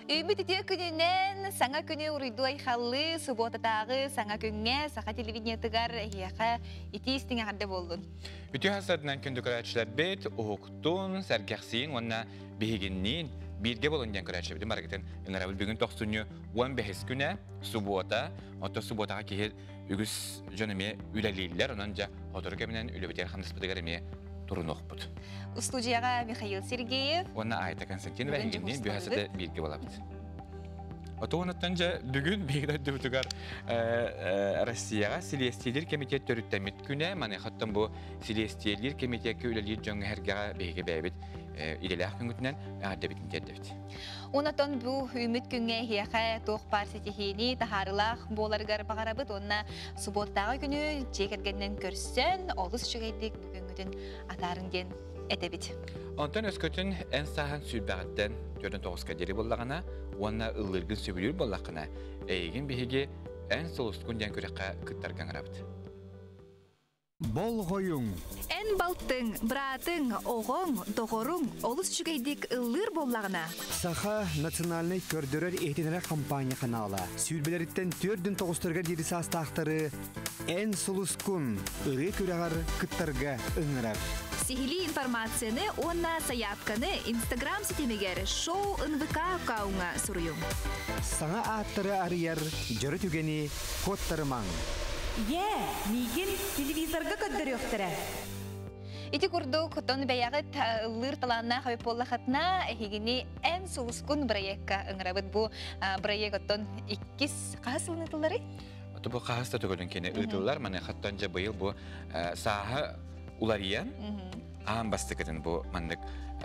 Үүммүт үтүө күнүнэн саҥа күнү уруйдуу айхаллыы субуотатааҕы саҥа күҥҥэ саха телевидениетыгар эһиэхэ итии истиҥ эҕэрдэ буоллун. Үтүө хасарынан күндү көрөөччүлэрбит уһуктун, сэргэхсийин уонна биһигинниин бииргэ болун диэн көрөөччүбүтүн барыгытын ыҥырабыт. Бүгүн тохсунньу 15 күнэ, субуота. Оттон субуотаҕа киһи үгүс дьон эмиэ үлэлииллэр. Онон дьэ сотору кэминэн үлэбитигэр хамнаспытыгар эмиэ турунуохпут. Устудьуйаҕа Михаил Сергеев уонна Айта Константинова эһигинниин бүһэсэтэ бииргэ буолабыт. Отуонуттан дьэ бүгүн биһиги дойдубутугар Россияҕа Силиэстийэлиир кэмитиэт төрүттэммит күнэ. Маныахаттан бу Силиэстийэлиир кэмитиэккэ үлэлиир дьоҥҥо эһэргэҕэ биһиги бэйэбит идэлээх күҥҥүтүнэн эҕэрдэбитин тиэрдэбит. Онотон бу үүммүт күҥҥэ эһиэхэ туох баар ситиһиини таһаарылаах буоларыгар баҕарабыт уонна субуоттааҕы күнү дьиэ кэргэнинэн көрсөн олус үчүгэйдик бүгүҥҥүтүн атаарын диэн этэбит. Онтон өскөтүн эн сааһын сүүрбэҕиттэн төрдүн тоҕуска диэри буоллаҕына уонна ыллыыргын сөбүлүүр буоллаххына, эйигин биһиги эн сулускун диэн күрэххэ кыттарга ыҥырабыт. Болҕойуҥ! Эн балтыҥ, быраатыҥ, оҕоҥ, доҕоруҥ олус үчүгэйдик ыллыыр буоллаҕына. Саха национальнай көрдөрөр-иһитиннэрэр компания ханаала сүүрбэлэриттэн төрдүн тоҕустарыгар диэри саастаахтары Эн сулускун ырыа күрэҕэр кыттарга ыҥырар. Сиһилии информацияны уонна сайаапканы Инстаграм ситимигэр шоу НВК аккауҥҥа суруйуҥ. Саҥа ааттары арыйар дьоро түгэни куоттарымаҥ. Ийээ, миигин телевизорга көрдөрүөхтэрэ. Ити курдук, тон бэйэҕит ыллыыр талааннаах эбит буоллахытына, эһигини Эн сулускун бырайыакка ыҥырабыт. Бу бырайыак оттон иккис хаһыс сылын ыытылларый? Бу хаһыс да төгүлүн кини ыытыллар. Маныхаттан дьэ быйыл бу сааһа уларыйан аан бастакытын бу маннык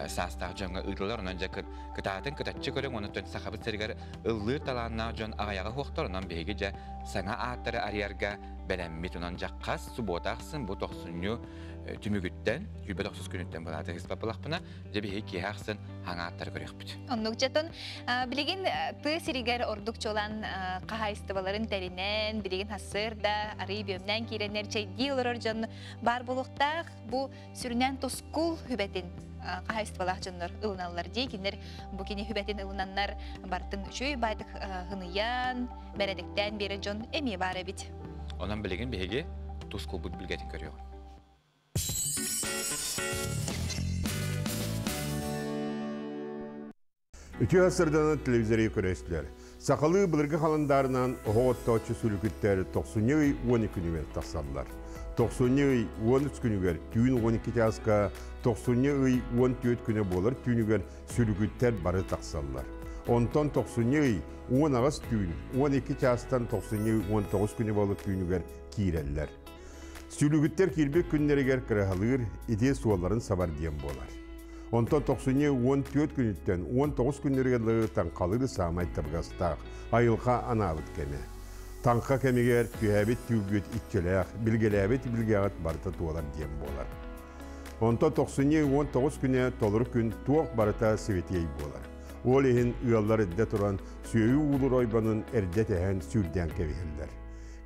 саастаах дьоҥҥо ыытыллар. Онон дьэ кытаатын кытаччы көрүҥ, онон Сахабыт сиригэр ыллыыр талааннаах дьон аҕыйаҕа суохтар. Онон биһиги дьэ саҥа ааттары арыйарга бэлэммит. Онон дьэ хас субуота ахсын бу тохсунньу түмүгүттэн, сүүрбэ тохсус күнүттэн былаата ыспаппылахпына, дьэ биһиги киэһэ ахсын хаҥа ааттары көрүөхпүт. Оннук дьэтон билигин тыа сиригэр ордук чуолаан хаһаайыстыбаларын тэринэн, билигин хассыыр да арый бүөмнээн киирэннэр чэйдии олорор дьон баар буолуохтаах. Бу сүрүнэн тускул хүбэтин хаһаайыстыбалаах дьоннор ылыналлар дии. Кинилэр бу кини хүбэтин ылынаннар бартын үчүгэй баайдык хыныйан, бэрэдэктээн биэрэ дьон эмиэ баар эбит. Онон билигин биһиги тускулбут билгэтин көрүөҕүн. Үтүө сырданан телевизоры көрөстүлэр. Сахалыы былыргы халандаарынан оһох оттооччу сүлүкүттэр тохсунньу ый 12 күнүгэр тахсаллар. Тохсунньу ый 13 күнүгэр түүн 12 чааска, тохсунньу ый 14 күнэ буолар түүнүгэр сүлүкүттэр бары тахсаллар. Онтон тохсунньу ый 18 түүн 12 чаастан тохсунньу ый 19 күнэ буолар түүнүгэр киирэллэр. Сүлүгүттэр киирбит күннэригэр кыраһалыыр ити суолларын сабар диэн буолар. Онтон тохсунньу 14 күнүттэн 19 күннэригэр дылы таҥхалыыр саамай табыгастаах, айылҕа анаабыт кэмэ. Таҥха кэмигэр түһээбит түүгүт иччилээх, билгэлээбит билгэҕит барыта туолар диэн буолар. Онтон тохсунньу 19 күнэ толору күн туох барыта сибэтиэй буолар. Ол иһин ыаллар эрдэ туран сүөһү уулуур ойбонун эрдэ тэһэн сүүрдээн кэбиһэллэр.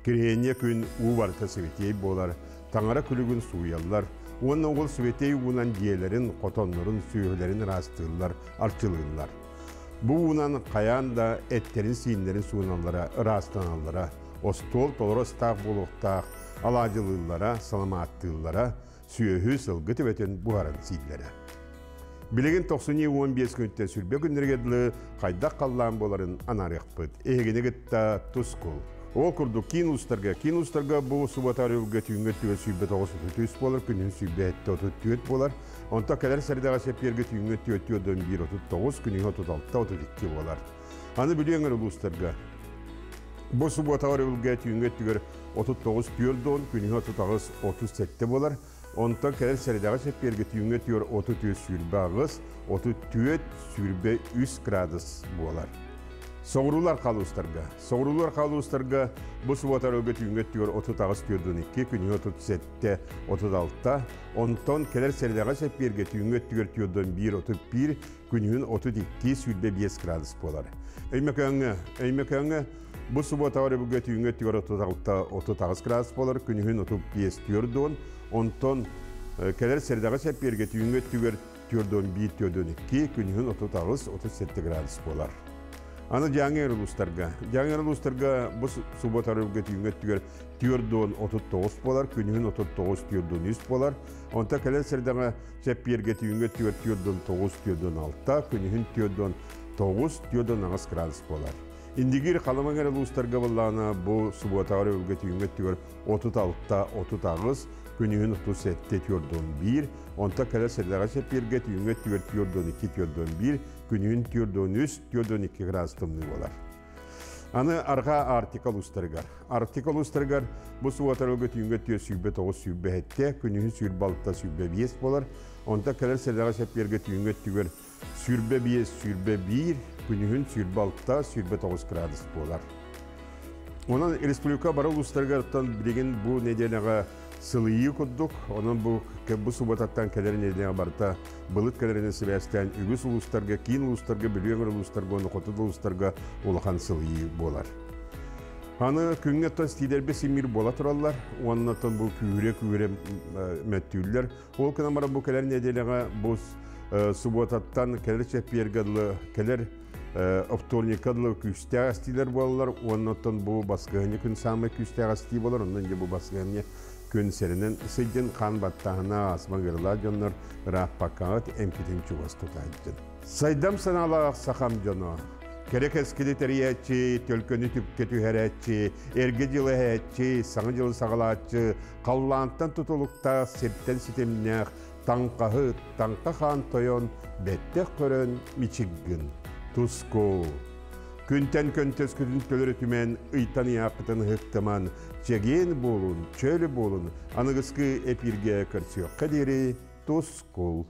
Кириһиэнньэ күн уу барыта сибэтиэй буолар, таҥара күлүгүн сууйаллар уонна ол сибэтиэй уунан дьиэлэрин, хотоннорун, сүөһүлэрин ыраастыыллар, арчылыыллар. Бу уунан хайаан да эттэрин-сииннэрин сууналлара, ыраастаналлара, остуол толору астаах буолуохтаах, алаадьылыыллара, саламааттыыллара, сүөһү, сылгы төбөтүн буһаран сииллэрэ. Билигин тохсунньу 15 күнтэн сүрбэ күннэргэ дылы хайдах халлаан буоларын анаарыахпыт. Эһигини кытта тускул. Ол курдук киин улуустарга, киин улуустарга бу суббота арыылга түүҥҥэ өттүгэр сүүрбэ тоҕус отут үс буолар, күнүһүн сүүрбэ сэттэ отут түөрт буолар. Онтон кэлэр сэрдэҕэ сэппиэргэ түүҥҥэ өттүгэр түөрт уон биир отут тоҕус, күнүһүн отут алта отут икки буолар. Аны Бүлүү өҥөр улуустарга бу субботаҕа өрөбүлгэ түүҥҥэ өттүгэр отут тоҕус түөрт уон, күнүһүн отут аҕыс отут сэттэ буолар. Онтон кэлэр сэрэдэҕэ чэппиэргэ түүҥҥэ түөр 33 сүүрбэ аҕыс, 34 сүүрбэ үс градус буолар. Соҕуруулар халуустарга. Соҕуруулар халуустарга бу суббота өрөбүлгэ түүҥҥэ түөр 38 түөрдун икки, күнүһүн 37 36, онтон кэлэр сэрэдэҕэ чэппиэргэ түүҥҥэ өттүгэр түөрдун биир 31, күнүһүн 32 сүүрбэ биэс градус буолар. Өймөкөөҥҥө, Өймөкөөҥҥө. Бу субботаҕа өрөбүлгэ түүҥҥү өттүгэр 36 градус буолар, күнүһүн 35 40, онтон кэлэр сэрэдэҕэ чэппиэргэ түүҥҥү өттүгэр 41-42, күнүһүн 38-37 градус буолар. Аны Дьааҥы улуустарга. Дьааҥы улуустарга бу суббота өрөбүлгэ түүҥҥү өттүгэр 40-39 буолар, күнүһүн 39-43 буолар. Онтон кэлэр сэрэдэҕэ чэппиэргэ түүҥҥү өттүгэр 49-46, күнүһүн 49-48 градус буолар. Индигир Халыма улуустарга буоллаҕына бу субуотаҕа өрөбүлгэ түүҥҥү өттүгэр 36-38, күнүһүн 37-41, онтон кэлэр сэрэдэҕэ чэппиэргэ түүҥҥү өттүгэр 42-41, күнүһүн 43-42 градус тымныы буолар. Аны арҕаа Арктика улуустарыгар. Арктика улуустарыгар бу субуота өрөбүлгэ түүҥҥү өттүгэр 29-27, күнүһүн 26-25 буолар, онтон кэлэр сэрэдэҕэ чэппиэргэ түүҥҥү өттүгэр 25-21, күнүһүн 26-29 градус буолар. Онон республика бары улуустарыгар билигин бу нэдиэлэҕэ сылыйыы курдук, онон бу субботаттан кэлэр нэдиэлэҕэ барыта былыт кэлэринэн сибээстээн үгүс улуустарга, киин улуустарга, Бүлүү улуустарга уонна хоту улуустарга улахан сылыйыы буолар. Аны күҥҥэ оттон стиилэрбэ симмир буола тураллар, уонна оттон бу күүрэ-күүрэ мөттүүллэр. Ол гынан баран бу кэлэр нэдиэлэҕэ бу субботаттан кэлэр чэппиэргэ дылы, кэлэр вторникка дылы күүстээх эстиилэр буолаллар, уонна оттон бу баскыһанньа күн саамай күүстээх эстии буолар, онон дьэ бу баскыһанньа күн сэрэнэн сылдьан хаан баттааһына астма ыарыылаах дьоннор ырааппаккаҕыт эмкитин чугас тутаһыттын. Сайдам санаалаах сахам дьоно, кэрэ кэскили тэрийээччи, төлкөнү түпкэ түһэрээччи, эргэ дьылы эһээччи, саҥа дьылы саҕалааччы, халлаантан тутулуктаах, сиртэн ситимнээх, таҥхаһыт, таҥха хаан тойон, бэттэх көрөн мичиггин, туску. Күнтэн көнтөскүтүн төлөрүтүмэн, ыйтан ыйаахпытын ыһыктыман, чэгиэн буолун, чөл буолун, аныгыскы эпииргэ көрсүөххэ диэри тускул.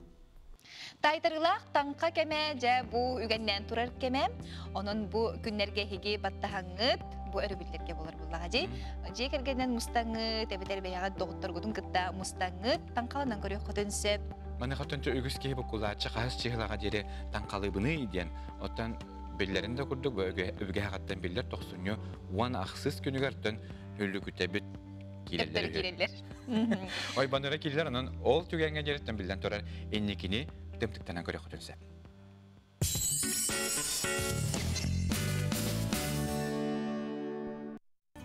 Таайтарыылаах таҥха кэмэ дьэ бу үгэннээн турар кэмэ. Онон бу күннэргэ эһиги баттаһаҥҥыт, бу өрөбүллэргэ буолар буоллаҕа дии. Дьиэ кэргэнинэн мустаҥҥыт, эбэтэр бэйэҕит доҕотторгутун кытта мустаҥҥыт, таҥхаланан көрүөххүтүн сөп. Маныаха үгүс киһи буккулааччы хаһыс чыһылаҕа диэри таҥхалыыбыный диэн. Оттон биллэрин да курдук өбүгэ хаҕыттан биллэр тохсунньу 16 күнүгэр хүллүкүтэбит киирэллэр. Ой баныра киирэллэр, онон ол түгэҥҥэ диэриттэн биллэн турар инникини тымтыктанан көрүөххүтүн сөп.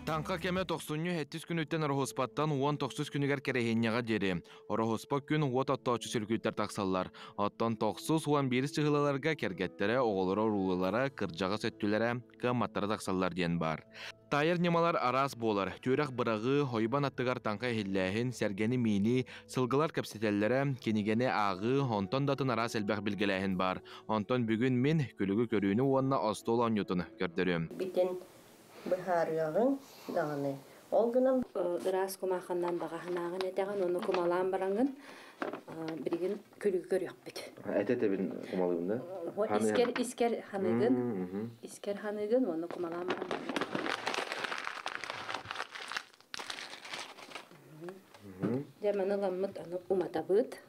Таҥха кэмэ тохсунньу 7 күнүттэн Ороһуспаттан 19 күнүгэр кэрэһиэнньэҕэ диэри. Ороһуспа күн уот оттооччу сүлүкүттэр тахсаллар. Оттон тохсус 11 чыһылаларга кэргэттэрэ, оҕолоро, уруулалара, кырдьаҕас өттүлэрэ, кыамматтара тахсаллар диэн баар. Таайар ньымалар араас буолар. Түөрэх быраҕыы, хойбан аттыгар таҥха иһиллээһин, сэргэни миинии, сылгылар кэпсэтэллэрэ, кинигэни ааҕыы, онтон да атын араас элбэх билгэлээһин баар. Онтон бүгүн мин күлүгү көрүүнү уонна остуол оонньуутун көрдөрүөм. Битин быһаарыаҕыҥ даҕаны. Ол гынан ыраас кумааханнан баҕаһынааҕын этэҕин, ону кумалаан бараҥын билигин күлүгү көрүөхпүт. Этэ-тэбин кумалыыбын да? Искер ханыгын, искер ханыгын, ону кумалаан бараҥын. Дьэ, маны ламмыт, аны уматабыт.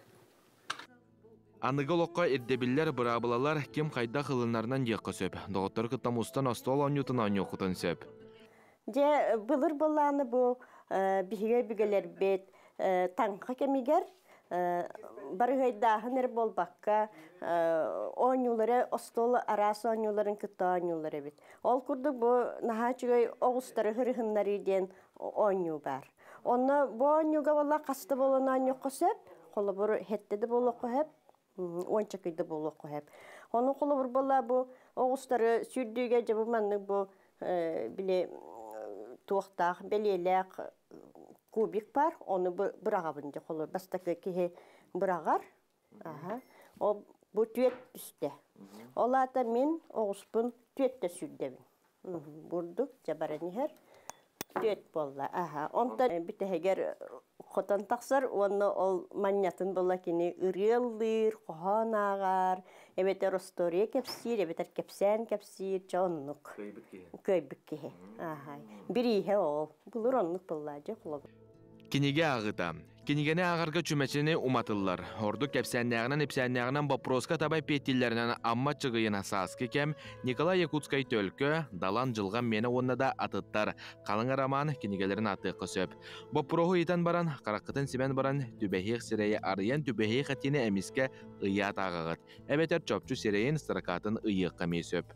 Аныгы олоххо ирдэбиллэр, быраабылалар ким хайдах ылынарынан диэххэ сөп. Доҕоттор кытта мустан остуол оонньуутун оонньуоххутун сөп. Дьэ, былыр былааны бу биһигэ бүгэлэрбит таҥха кэмигэр барыһайдааһын эр буолбакка оонньуулары остуол араас оонньууларын кытта оонньуулар эбит. Ол курдук бу наһаа үчүгэй оҕустары хырыһыннарыы диэн оонньуу бар. Онно бу оонньууга буолла хаста буолан оонньуохха сөп, холобур хетте да буолуохха сөп, уонча кыйда буолуохха сөп. Ону холобур буолла бу оҕустары сүүрдүүгэ дьэ бу маннык бу биле туохтаах бэлиэлээх кубик бар, ону быраҕабын дьэ холобур бастакы киһи быраҕар. Аха. Ол бу түөт түсте. Ол аата мин оҕуспун түөттэ сүүрдэбин. Бурдук дьабаран иһэр түөт буолла. Аха. Онтон бүтэһигэр хотон тахсар, уонна ол манньатын була кини ырыаллыыр, хоһоон ааҕар, эбэтэр история кэпсиир, эбэтэр кэпсээн кэпсиир, чэ оннук. Көйбүт киһи. Аха. Бирииһэ ол. Булур оннук буллаа дьэ холобур. Кинигэ ааҕыыта. Кинигэни ааҕарга чүмэчини уматыллар. Ордук кэпсээннээҕинэн-ипсээннээҕинэн боппуруоска таба эппиэттииллэринэн Амма Чыгыйына Сааскы кэм, Николай Якутскай Төлкө, Далан Дьылҕам миэнэ уонна да атыттар халыҥ арамаан кинигэлэрин ааттыахха сөп. Боппуруоһу ыйытан баран, хараххытын симэн баран, түбэһиэх сирэйи арыйан түбэһиэх этиини эмискэ ыйаат ааҕаҕыт. Эбэтэр чопчу сирэйин строкатын ыйыахха эмиэ сөп.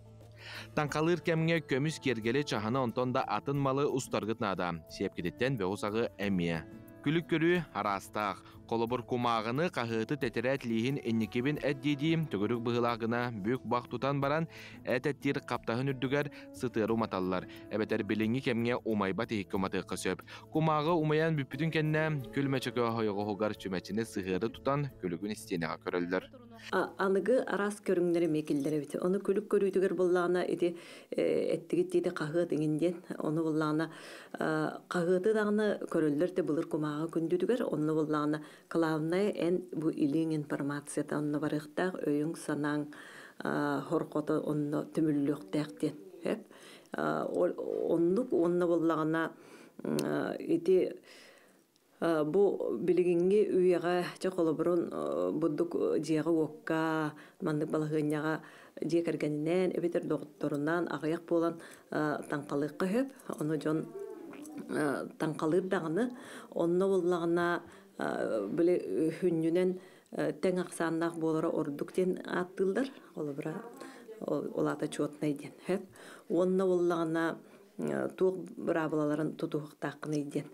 Таҥхалыыр кэмҥэ көмүс киэргэли чаһыны онтон да атын малы устаргыт наада. Сиэпкититтэн бөҕү-саҕы эмиэ. Күлүк көрүү араастаах. Холобур, кумааҕыны, хаһыаты, тэтэрээт лииһин инникибин эт дии-дии төгүрүк быһыылаах гына бүк бах тутан баран, эт эттиир хаптаһын үрдүгэр сытыары уматаллар. Эбэтэр билиҥҥи кэмҥэ умайбат иһиккэ уматыахха сөп. Кумааҕы умайан бүппүтүн кэннэ, күл мөчөкө ойоҕоһугар чүмэчини сыһыары тутан күлүгүн истиэнэҕэ көрөллөр. Аныгы араас көрүҥнэр эмиэ киллэрэбит. Ону күлүк көрүүтүгэр буллаҕына ити эттигит диэти хаһыат иҥин диэн. Ону буллаҕына хаһыаты даҕаны көрөллөр да былыр кумааҕы күндүтүгэр. Онно буллаҕына главное эн бу илииҥ информацията онно барыахтаах, өйүҥ-санааҥ хорҕото онно түмүллүөхтээх диэн. Сөп. Оннук уонна буллаҕына ити Бу билигиҥҥи үйэҕэ чэ холобурун бурдук дьиэҕэ-уокка маннык балаһыанньаҕа дьиэ кэргэнинээн эбэтэр доҕотторунаан аҕыйах буолан таҥхалыахха сөп. Ону дьон таҥхалыыр даҕаны онно буоллаҕына били хүнньүнэн тэҥ ахсааннаах буолара ордук диэн ааттыыллар. Холобура ол аата чуотнай диэн сөп. Уонна буоллаҕына туох быраабылаларын тутуһуохтааххыный диэн.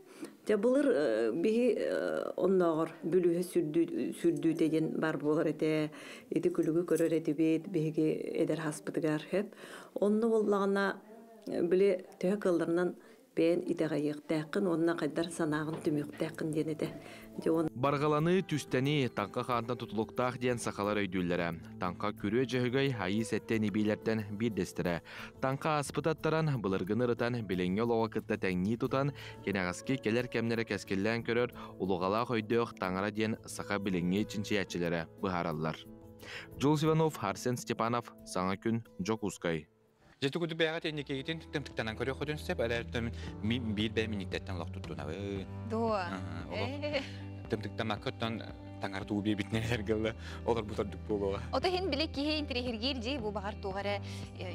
Дьэ былыр биһи оннооҕор бүлүүһэ сүрдүүтэ диэн бар буолар этэ. Ити күлүгү көрөр этибит биһиги эдэр хаспытыгар сөп. Онно буоллаҕына били төһө кыалларынан бэйэн итэҕэйиэхтээххин уонна хайдар санааҕын түмүөхтээххин диэн этэ. Дьэ уон Барҕаланыы, түстэнии, таҥха хаантан тутулуктаах диэн сахалар өйдүүллэрэ. Таҥха күрүө дьөһөгөй айыы сэттэ ибиилэртэн биирдэстэрэ. Таҥха ааспыт аттаран, былыргыны ырытан, билиҥҥи олоҕу кытта тэҥнии тутан, кэнэҕэски кэлэр кэмнэрэ кэскиллээн көрөр улуҕалаах өйдөөх таҥара диэн саха билиҥҥи чинчийээччилэрэ быһаараллар. Джулс Иванов, Арсен Степанов, Саҥа күн, Дьокуускай. Дьэ тугу бэйэҕит инникигитин тымтыктанан көрүөххүтүн сөп, эрээртэн мин биир бэйэм инниктэртэн олох туттунабын. Дуо? Олох тымтыктамакка оттон таҥара туу биэбитинэн эргылла олорбут ордук буолуоҕа. Ото иһин били киһи интириэһиргиир дии бу баҕар туох эрэ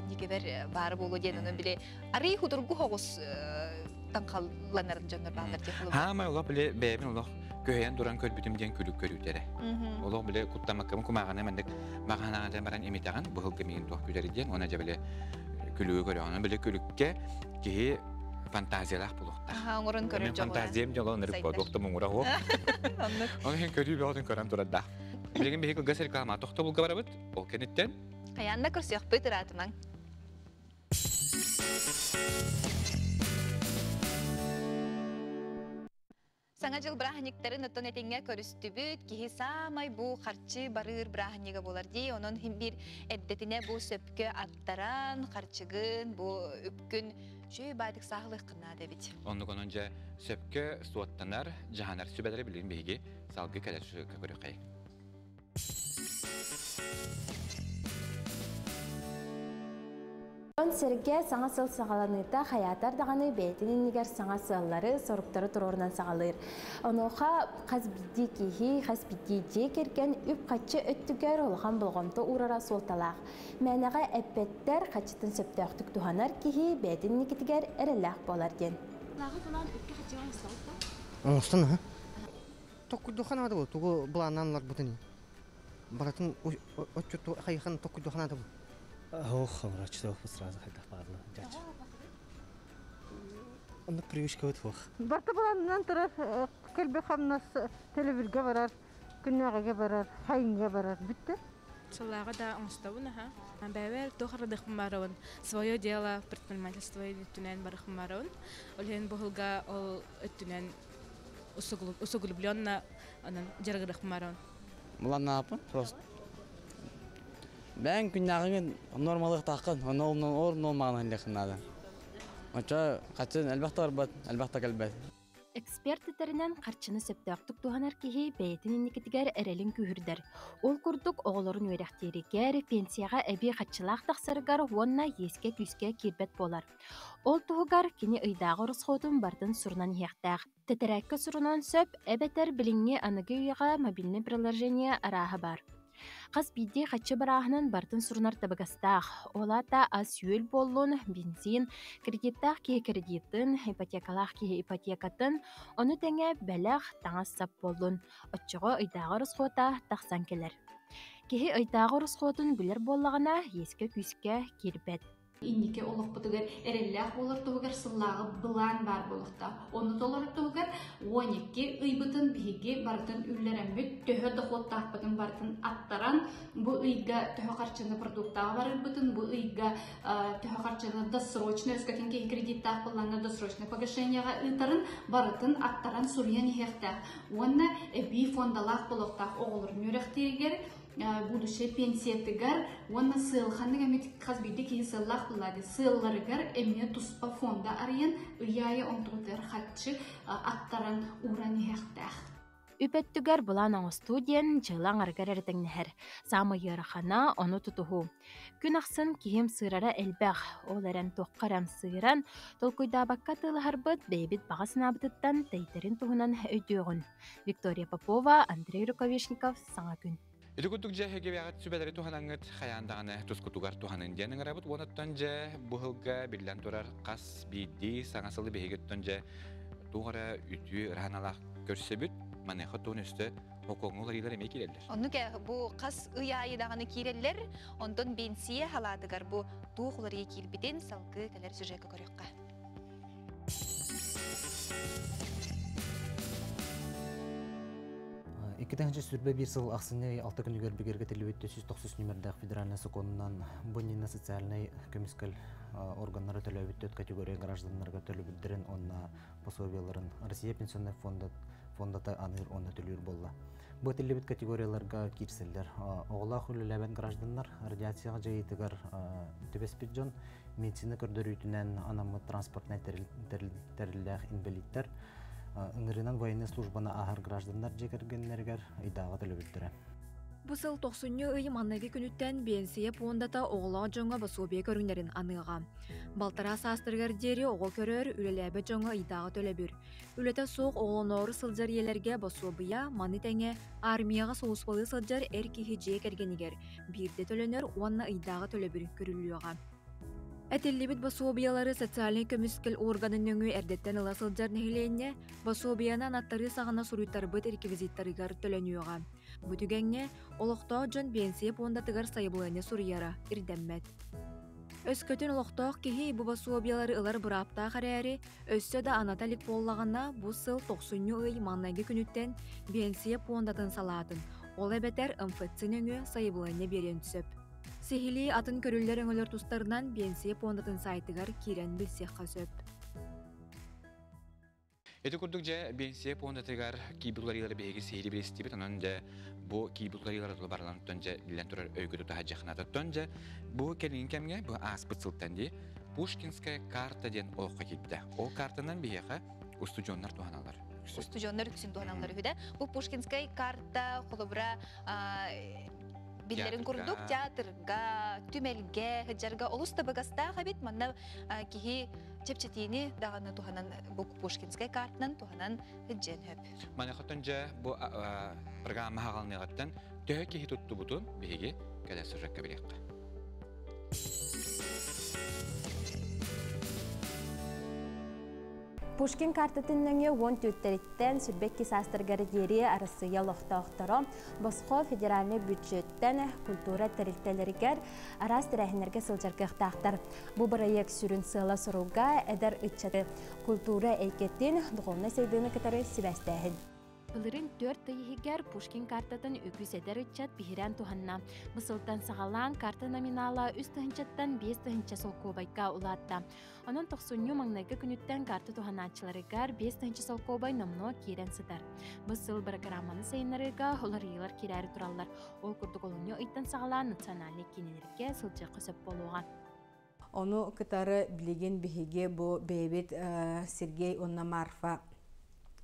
никэбэр баар буолуо диэн ону били арый худургу хоҕус таҥхалланар дьоннор бааллар дии холобур. Хаамай олох били бэйэбин олох көһөйөн туран көрбүтүм диэн күлүк көрүүтэрэ. Олох били куттамаккабын кумааҕаны маннык маҕанаҕа баран имитэҕин быһылга миигин туох күлэр диэн уонна дьэ били күлүгү көрөҕүн. Били күлүккэ киһи фантазиялаах буолуохтаах. Аха, оҥорон көрөр Мен фантазиям дьоло ынырык буолуох да муҥура суох. Оннук. Оны иһин көрүү бөҕөтүн көрөн турардаах. Билигин биһиги кылгас реклама тохтобулга барабыт. Ол кэнниттэн Хайаан да көрсүөхпүт ыраатымаҥ. Саҥа дьыл бырааһынньыктарын оттон этиҥҥэ көрүстүбүт. Киһи саамай бу харчы барыыр бырааһынньыга буолар дии. Онон иһин биир эрдэтинэ бу сөпкө аттаран, харчыгын, бу үпкүн үчүгэй баайдык сааһылыаххын наада эбит. Оннук онон дьэ сөпкө суоттанар, дьаһанар сүбэлэри билигин биһиги салгыы кэлэр көрүөххэйиҥ. Он сэргэ саҥа сыл саҕаланыыта хайаатар даҕаны бэйэтин иннигэр саҥа сыаллары, соруктары туруорунан саҕалыыр. Онуоха хас биирдии киһи, хас биирдии дьиэ кэргэн үп-харчы өттүгэр улахан болҕомто уурара суолталаах. Мээнэҕэ эппэттэр, харчытын сөптөөхтүк туһанар киһи бэйэтин инникитигэр эрэллээх буолар диэн. Оҥостон аһа. Токкуйдуохха наада буо, тугу былааннаан ыларбытын. Барытын отчутту хайыхан токкуйдуохха наада буо. Ох, врачтов сразу хайдах баарлы дядь. Оннук привычка вот Барта былаанынан турар кэлби хамнас төлөбүргэ барар, күннээҕигэ барар, хайынга барар бүттэ. Сыллааҕы да оҥостобун аха. Бэйэбэр туох арыдыахпын баарабын. Свое дело предпринимательство өттүнэн барыахпын баарабын. Ол иһин бу сылга ол өттүнэн усугубленно анан дьарыгырыахпын баарабын. Былааннааппын просто. Бэйэҥ күннээҕиҥин нормалыахтааххын, онно ол нормаҕын иһиллиэххин наада. Оччо хаччын элбэх да барбат, элбэх да кэлбэт. Эксперт Эксперт этэринэн, харчыны сөптөөхтүк туһанар киһи бэйэтин инникитигэр эрэлин күүһүрдэр. Ол курдук оҕолорун үөрэхтииригэр, пенсияҕа эбии харчылаах тахсарыгар уонна иэскэ-күүскэ киирбэт буолар. Ол туһугар кини ыйдааҕы ороскуотун барытын сурунан иһиэхтээх. Тэтэрээккэ сурунуон сөп эбэтэр билиҥҥи аныгы үйэҕэ мобильнай приложение арааһа баар. Хас биирдии хаччы барааһынын барытын сурунар табыгастаах. Ол аата ас-үөл буоллун, бензин, кредиттаах киһи кредитын, ипотекалаах киһи ипотекатын, ону тэҥэ бэлэх, таҥас-сап буоллун. Оччоҕо ыйдааҕы ороскуота тахсан кэлэр. Киһи ыйдааҕы ороскуотун билэр буоллаҕына, иэскэ-күүскэ киирбэт. Инники олохпутугар эрэллээх буолар туһугар сыллааҕы былаан баар буолуохтаах. Ону толорор туһугар 12 ыйбытын биһиги барытын үллэрэммит, төһө дохуоттаахпытын барытын аттаран, бу ыйга төһө харчыны продуктаҕа барарбытын, бу ыйга төһө харчыны досрочно, өскөтүн киһи кредиттаах буоллаҕына досрочное погашениеҕа ыытарын барытын аттаран суруйан иһиэхтээх. Уонна эбии фондалаах буолуохтаах оҕолорун үөрэхтииригэр будущее пенсиятыгар уонна сыалханнык эмит хас биирдии киһи сыаллаах буллаады сыалларыгар эмиэ туспа фонда арыйан ый аайы онтугутугар харчы аттаран ууран иһиэхтээх. Үп өттүгэр былаан оҥостуу диэн дьыала аҥарыгар эрэ тэҥнэһэр. Саамай ыарахана ону тутуһуу. Күн ахсын киһим сыырара элбэх, ол эрэн туохха эрэ ымсыыран, толкуйдаабакка атыылаһарбыт бэйэбит баҕа санаабытыттан тэйдэрин туһунан өйдүөҕүн. Виктория Попова, Андрей Рукавишников, Саҥа күн. Ити курдук дьэ эһиги сүбэлэри туһанаҥҥыт хайаан даҕаны тускутугар туһанын диэн ыҥырабыт. Уонуттан дьэ бу сылга биллэн турар хас биирдии саҥа сылы биһигиттэн дьэ туох эрэ үтүө ыраһаналаах көрсөбүт. Маныаха туон өстө хокуоҥҥа уларыылар эмиэ киирэллэр. Оннук бу хас ый аайы даҕаны киирэллэр. Онтон биэнсийэ халаатыгар бу туох уларыйыы киирбитин салгыы кэлэр сюжекка көрүөххэ. 2021 сыл ахсынньы 6 күнүгэр бигэргэтиллибит 490 нүмердээх федеральнай сокуонунан бу иннинэ социальнай көмүскэл органнара төлөөбүт төрт категория гражданнарга төлөбүрдэрин уонна пособиеларын Россия пенсионнай фонда фондата аныыр уонна төлүүр буолла. Бу этиллибит категорияларга киирсэллэр. Оҕолоох үлэлээбэт гражданнар радиацияҕа дьайыытыгар түбэспит дьон медицина көрдөрүүтүнэн анаммыт транспортнай тэриллээх инбэлииттэр ыҥырыынан военнай службаны ааһар гражданнар дьиэ кэргэннэригэр ыйдааҕы төлөбүрдэрэ. Бу сыл тохсунньу ый маҥнайгы күнүттэн биэнсийэ пуондата оҕолоох дьоҥҥо босуобуйа көрүҥнэрин аныаҕа. Балтараа саастарыгар диэри оҕо көрөр, үлэлээбэт дьоҥҥо ыйдааҕы төлөбүр. Үлэтэ суох оҕолоноору сылдьар ийэлэргэ босуобуйа, маны тэҥэ армияҕа сулууспалыы сылдьар эр киһи дьиэ кэргэнигэр биирдэ төлөнөр уонна ыйдааҕы төлөбүр көрүллүөҕэ. Этиллибит босуобуйалары социальнай көмүскэл органын нөҥүө эрдэттэн ыла сылдьар нэһилиэнньэ босуобуйаны анаттарыы саҕана суруйтарбыт реквизиттарыгар төлөнүөҕэ. Бу түгэҥҥэ олохтоох дьон биэнсийэ пуондатыгар сайабылыанньа суруйара ирдэммэт. Өскөтүн олохтоох киһи бу босуобуйалары ылар бырааптаах эрээри, өссө да аната илик буоллаҕына, бу сыл тохсунньу ый маҥнайгы күнүттэн биэнсийэ пуондатын салаатын, ол эбэтэр МФЦ нөҥүө сайабылыанньа биэриэн сөп. Сиһилии атын көрүллэр өҥөлөр тустарынан биэнсийэ пуондатын сайтыгар киирэн билсиэххэ сөп. Ити курдук дьэ биэнсийэ пуондатыгар киирбит уларыйыылары биһиги сиһилии билистибит. Онон дьэ бу киирбит уларыйыылары тула барыларыттан дьэ биллэн турар өйгө тутаһа дьахынатыттан дьэ бу кэлиҥҥи кэмҥэ бу ааспыт сылтан дии Пушкинская карта диэн олоххо киирбитэ. Ол картанан биһиэхэ устудьуоннар туһаналлар. Устудьуоннар үксүн туһаналлар үһү да. Бу Пушкинскай карта холобура биллэрин курдук театрга, түмэлгэ, сылдьарга олус табыгастаах эбит. Манна киһи чэпчэтиини даҕаны туһанан бу Пушкинскай картынан туһанан сылдьыан сөп. Маныхаттан дьэ бу программа хаҕалыныаҕыттан төһө киһи туттубутун биһиги кэлэр сюжекка билиэххэ. Пушкин картатын нөҥүө уон түөртэриттэн сүрбэкки саастарыгар диэри Арассыыйа олохтоохторо босхо федеральнай бюджеттэн культура тэрилтэлэригэр араас тэрээһиннэргэ сылдьар кыахтаахтар. Бу бырайыак сүрүн сыала-соруга эдэр ыччаты культура эйгэтин духовнай сайдыыны кытары сибээстээһин. Былырыын түөрт ый иһигэр Пушкин картатын үгүс эдэр ыччат биһирээн туһанна. Бу сылтан саҕалаан карта номинала үс тыһыынчаттан биэс тыһыынча солкуобайга улаатта. Онон тохсунньу маҥнайгы күнүттэн карта туһанааччыларыгар биэс тыһыынча солкуобай номнуо киирэн сытар. Бу сыл бырагырааманы сайыннарыыга уларыйыылар киирээри тураллар. Ол курдук олунньу ыйтан саҕалаан национальнай киинэлэргэ сылдьыахха сөп буолуоҕа. Ону кытары билигин биһиги бу бэйэбит Сергей уонна Марфа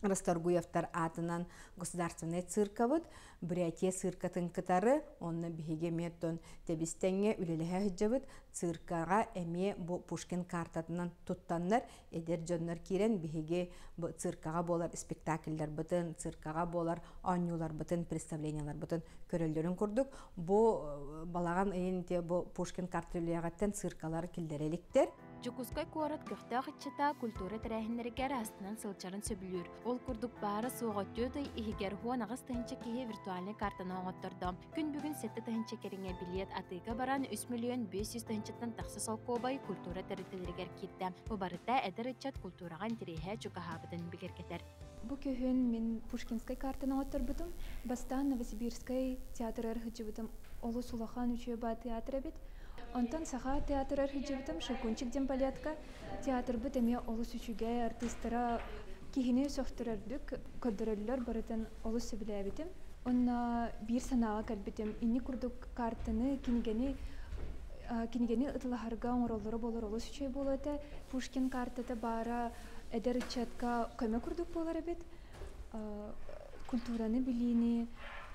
Расторгуевтар аатынан государственнай циркабыт Бурятия циркатын кытары онно биһиги эмиэ оттон тэбис-тэҥҥэ үлэлэһэ сылдьабыт. Циркаҕа эмиэ бу Пушкин картатынан туттаннар эдэр дьоннор киирэн биһиги бу циркаҕа буолар спектакльдарбытын, циркаҕа буолар оонньууларбытын, представленияларбытын көрөллөрүн курдук бу балаҕан ыйын бу Пушкин карта үлэҕиттэн циркалар киллэрэ иликтэр. Дьокуускай куорат көхтөөх ыччата культура тэрээһиннэригэр астынан сылдьарын сөбүлүүр. Ол курдук баара-суоҕа түөрт ый иһигэр 18 тыһыынча киһи виртуальнай картаны оҥоттордо. Күн бүгүн 7 тыһыынча кэриҥэ билиэт атыыга баран 3 500 тыһыынчаттан тахса солкуобай культура тэрилтэлэригэр киирдэ. Бу барыта эдэр ыччат культураҕа интэриэһэ чугаһаабытын бигэргэтэр. Бу күһүн мин Пушкинскай картаны оҥотторбутум. Бастаан Новосибирскай театрыгар сылдьыбытым. Олус улахан үчүгэй театр эбит. Онтон Саха театрыгар сылдьыбытым, Щелкунчик диэн балетка. Театрбыт эмиэ олус үчүгэй, артыыстара киһини сөхтөрөрдүк көрдөрөллөр, барытын олус сөбүлээбитим. Онно биир санааҕа кэлбитим. Инник курдук картаны, кинигэни кинигэни атыылаһарга оҥороллоро буолар олус үчүгэй буолуо этэ. Пушкин картата баара эдэр ыччатка көмө курдук буолар эбит. Культураны билиини,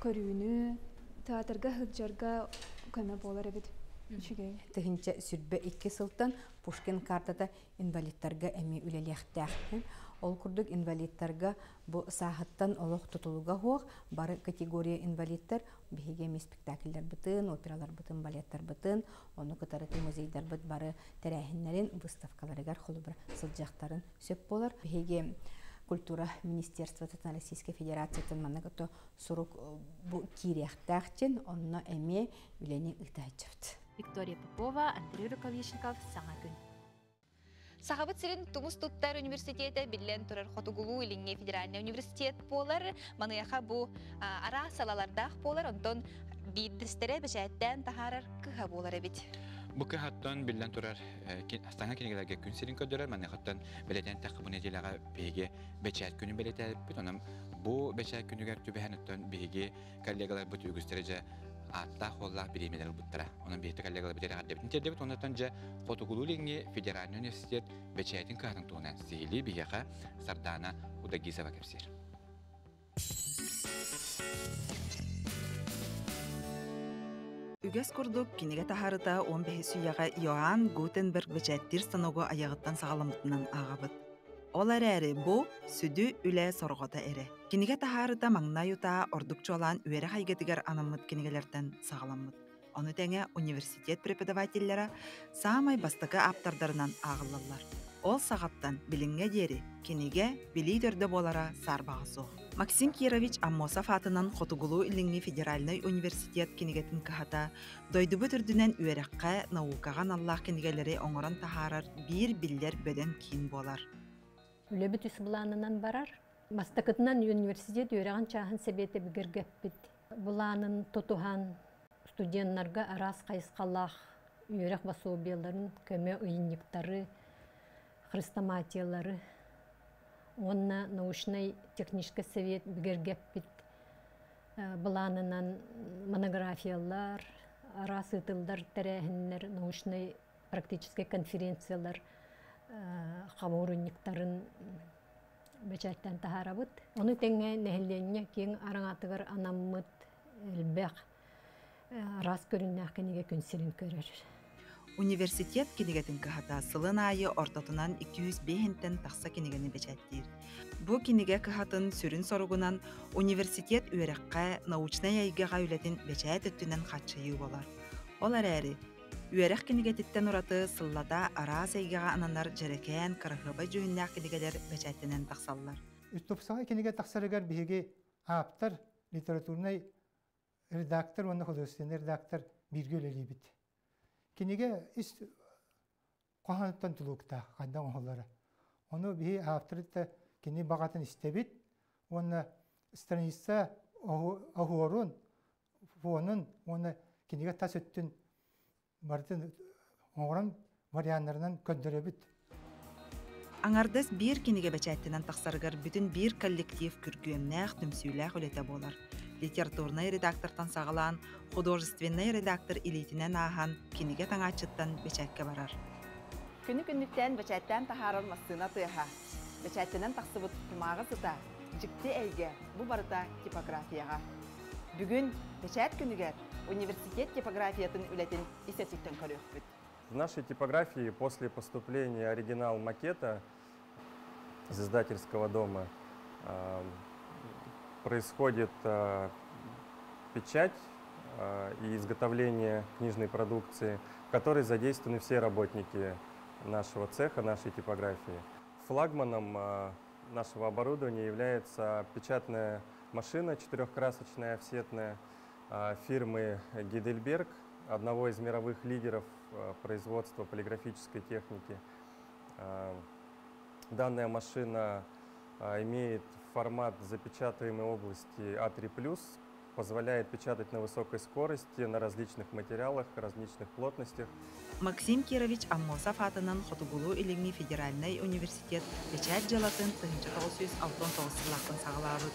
көрүүнү, театрга сылдьарга көмө буолар эбит. Үчүгэй. 1022 сылтан Пушкин картата инвалидтарга эмиэ үлэлиэхтээх. Ол курдук инвалидтарга бу сааһыттан олох тутулуга суох бары категория инвалидтар биһиги эмиэ спектакльдарбытын, операларбытын, балеттарбытын, ону кытары музейдарбыт бары тэрээһиннэрин выставкаларыгар холобура сылдьыахтарын сөп буолар. Биһиги культура министерствотыттан Российской Федерациятын манна кытта сурук бу киириэхтээх онно эмиэ үлэни ыытааччыбыт. Виктория Попова, Андрей Рукавишников, Саҥа күн. Сахабыт сирин тумус туттар университета биллэн турар Хотугулуу Илиҥҥи федеральный университет буолар. Маныаха бу араас салаалардаах буолар, онтон биирдэстэрэ бэчээттээн таһаарар кыһа буолар эбит. Бу кыһаттан биллэн турар саҥа кинигэлэргэ күн сирин көрдөрөр, маныахаттан бэлиэтээн эттэххэ, бу нэдиэлэҕэ биһиги бэчээт күнүн бэлиэтээбиппит. Онон бу бэчээт күнүгэр түбэһэн оттон биһиги коллегаларбыт үгүстэрэ дьэ ааттаах-суоллаах бириэмэлэр ылбыттара. Онон биһиги коллегаларбыт эҕэрдэбитин тиэрдэбит. Онтон дьэ Хотугулуу Илиҥҥи федеральный университет бэчээтин кыһатын туһунан сиһилии биһиэхэ Сардаана Удагизова кэпсиир. Үгэс курдук кинигэ таһаарыта 15 үйэҕэ Иоанн Гутенберг бэчээттиир станогу айаҕыттан саҕаламмытынан ааҕабыт. Ол эрээри бу сүдү үлэ сорҕото эрэ. Кинигэ таһаарыта маҥнай утаа ордук чуолаан үөрэх эйгэтигэр анаммыт кинигэлэртэн саҕаламмыт. Ону тэҥэ университет преподавателлэрэ саамай бастакы ааптардарынан ааҕыллаллар. Ол саҕаттан билиҥҥэ диэри кинигэ билии төрдө буолара саарбаҕа суох. Максим Кирович Аммосов аатынан Хотугулуу-Илиҥҥи федеральнай университет кинигэтин кыһата дойдубут үрдүнэн үөрэххэ, наукаҕа аналлаах кинигэлэри оҥорон таһаарар биир биллэр бөдөҥ киин буолар. Үлэбит үс былаанынан барар. Бастакытынан университет үөрэҕин чааһын сэбиэтэ бигэргэппит былаанын тутуһан студеннарга араас хайысхалаах үөрэх пособиеларын, көмө ыйынньыктары, хрестоматиялары уонна научнай технический совет бигэргэппит былаанынан монографиялар, араас ыытыллар тэрээһиннэр, научнай практическай конференциялар хомуурунньуктарын бэчээттээн таһаарабыт. Ону тэҥэ нэһилиэнньэ киэҥ араҥатыгар анаммыт элбэх араас көрүҥнээх кинигэ күн сирин көрөр. Университет кинигэтин кыһата сылын аайы ортотунан 205-тэн тахса кинигэни бэчээттиир. Бу кинигэ кыһатын сүрүн соругунан университет үөрэххэ, научнай эйгэҕэ үлэтин бэчээт өттүнэн хааччыйыы буолар. Ол эрээри, үөрэх кинигэтиттэн ураты сыллата араас эйгэҕэ ананар дьэрэкээн, кыраһыабай дьүһүннээх кинигэлэр бэчээттэнэн тахсаллар. Тупсаҕай кинигэ тахсарыгар биһиги ааптар, литературнай редактор уонна художественный редактор бииргэ үлэлиибит. Кинигэ ис хоһоонуттан тутулуктаах хайдах оҥоһуллара. Ону биһи ааптарытта кини баҕатын истэбит уонна страница оһуорун, фонун уонна кинигэ тас өттүн барытын оҥорон варианнарынан көрдөрөбүт. Аҥардас биир кинигэ бэчээттэнэн тахсарыгар бүтүн биир коллектив күргүөмнээх, түмсүүлээх үлэтэ буолар. Литературнай редактортан саҕалаан, художественнай редактор илиитинэн ааһан, кинигэ таҥааччыттан бэчээккэ барар. Күнү күннүктээн бэчээттээн таһаарар массыына тыаһа. Бэчээттэнэн тахсыбыт кумааҕы сыта. Дьикти эйгэ бу барыта типографияҕа. Бүгүн бэчээт күнүгэр университет типографиятын үлэтин ис өттүттэн көрүөхпүт. В нашей типографии после поступления оригинал макета из издательского дома происходит печать и изготовление книжной продукции, в которой задействованы все работники нашего цеха, нашей типографии. Флагманом нашего оборудования является печатная машина четырехкрасочная офсетная фирмы Гейдельберг, одного из мировых лидеров производства полиграфической техники. Данная машина имеет формат запечатываемой области А3+, позволяет печатать на высокой скорости, на различных материалах, различных плотностях. Максим Кирович Аммосов аатынан Хотугулуу-Илиҥҥи федеральнай университет бэчээт дьыалатын 1969 сыллаахтан саҕалаабыт.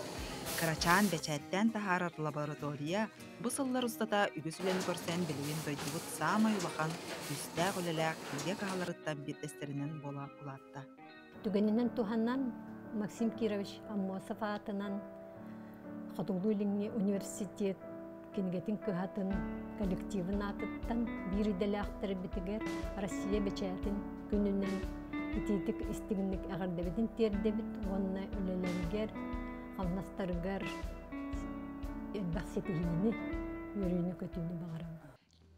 Кырачаан бэчээттээн таһаарар лаборатория бу сыллар устата үгүс үлэни көрсөн билигин дойдубут саамай улахан, күүстээх үлэлээх кинигэ кыһаларыттан биирдэстэринэн буола улаатта. Түгэнинэн туһанан Максим Кирович Аммосов аатынан Хотугулуу-Илиҥҥи университет кинигэтин кыһатын коллективын аатыттан биир идэлээхтэрбитигэр Россия бэчээтин күнүнэн итиитик истиҥник эҕэрдэбитин тиэрдэбит уонна үлэлэригэр, хамнастарыгар элбэх ситиһиини, үөрүүнү-көтүүнү баҕарабын.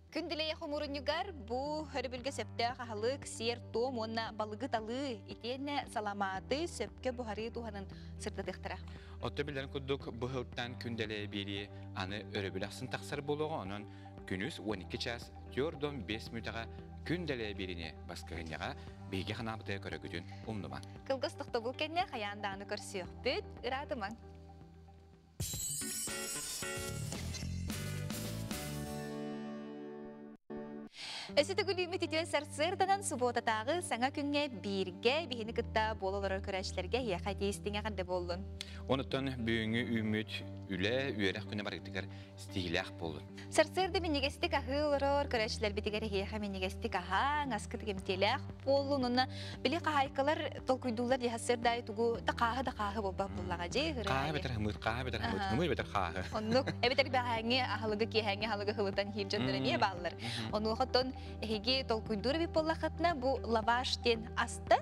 Күн Дэлэйэ хомуурунньугар бу өрөбүлгэ сөптөөх аһылык, сиэр-туом уонна балыгы талыы, итиэннэ саламааты сөпкө буһарыы туһанан сырдатыахтара. Отто билэрин курдук быһылтан Күн Дэлэйэ биэрии аны өрөбүл ахсын тахсар буолуоҕа, онон күнүс 12 час 4-5 мүтэҕэ Күн Дэлэйэ биэриини баскыһынньаҕа биһиги ханаабытыгар көрөгүтүн умнумаҥ. Кылгас тохтобул кэннэ хайаан даҕаны көрсүөхпүт, ыраатымаҥ. Өссө төгүлүүмүт үтүө сарсыарданан субуотатааҕы саҥа күҥҥэ бииргэ биһини кытта буола олорор көрөөччүлэргэ эһиэхэ тиистиҥ эҕэрдэ буоллун. Онуттан бүгүҥҥү үүммүт үлэ, үөрэх күнэ барытыгар ситиһиилээх буоллун. Сарсыарда минньигэстик аһыы олорор көрөөччүлэрбитигэр эһиэхэ минньигэстик аһааҥ, аскыт кэмтиэлээх буоллун. Уонна били хаһаайкалар толкуйдууллар дии сарсыарда тугу да хааһы да хааһы буолбат буоллаҕа дии. Хааһы бэтэр хымыыр, хааһы бэтэр хымыыр, хымыыр бэтэр хааһы. Оннук. Эбэтэр бэҕэһээҥҥи аһылыгы, киэһээҥҥи аһылыгы хылытан иһиир дьоннор эмиэ бааллар. Онуоха эһиги толкуйдуур эбит буоллаххытына бу лаваш диэн астан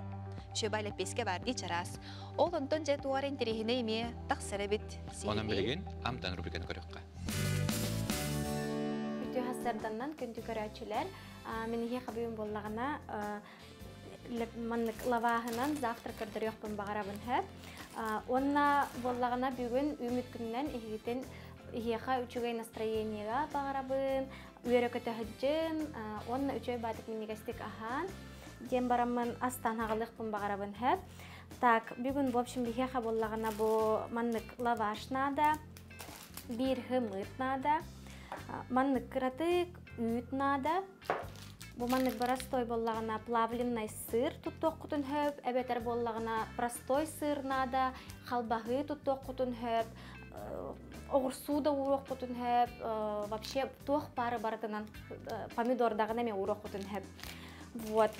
шөба лэппиэскэ баар дии чараас. Ол онтон дьэ туар интэриэһинэй эмиэ тахсар эбит. Онон билигин амтан рубриканы көрүөххэ. Үтүө сарданнан күндү көрөөччүлэр, мин иһиэхэ бүгүн буоллаҕына маннык лавааһынан завтра көрдөрүөхпүн баҕарабын һэ. Уонна буоллаҕына бүгүн үүмүт күнүнэн иһигитин иһиэхэ үчүгэй настроениега баҕарабын, үөрэ көтөһүдьын, уонна үчүгэй баатык минньигэстик аһаан диэн бараммын астаан аҕалыахпын баҕарабын һэ. Так, бүгүн в общем биһиэхэ буоллаҕына бу маннык лаваш наада, биир хымыт наада, маннык кыратык үүт наада. Бу маннык простой буоллаҕына плавленный сыр туттуоххутун хөп, эбэтэр буоллаҕына простой сыр наада, халбаһыы туттуоххутун хөп, оҕурсуу да ууруоххутун хөп, вообще туох баары барытынан помидордаҕына эмиэ ууруоххутун хөп. Вот.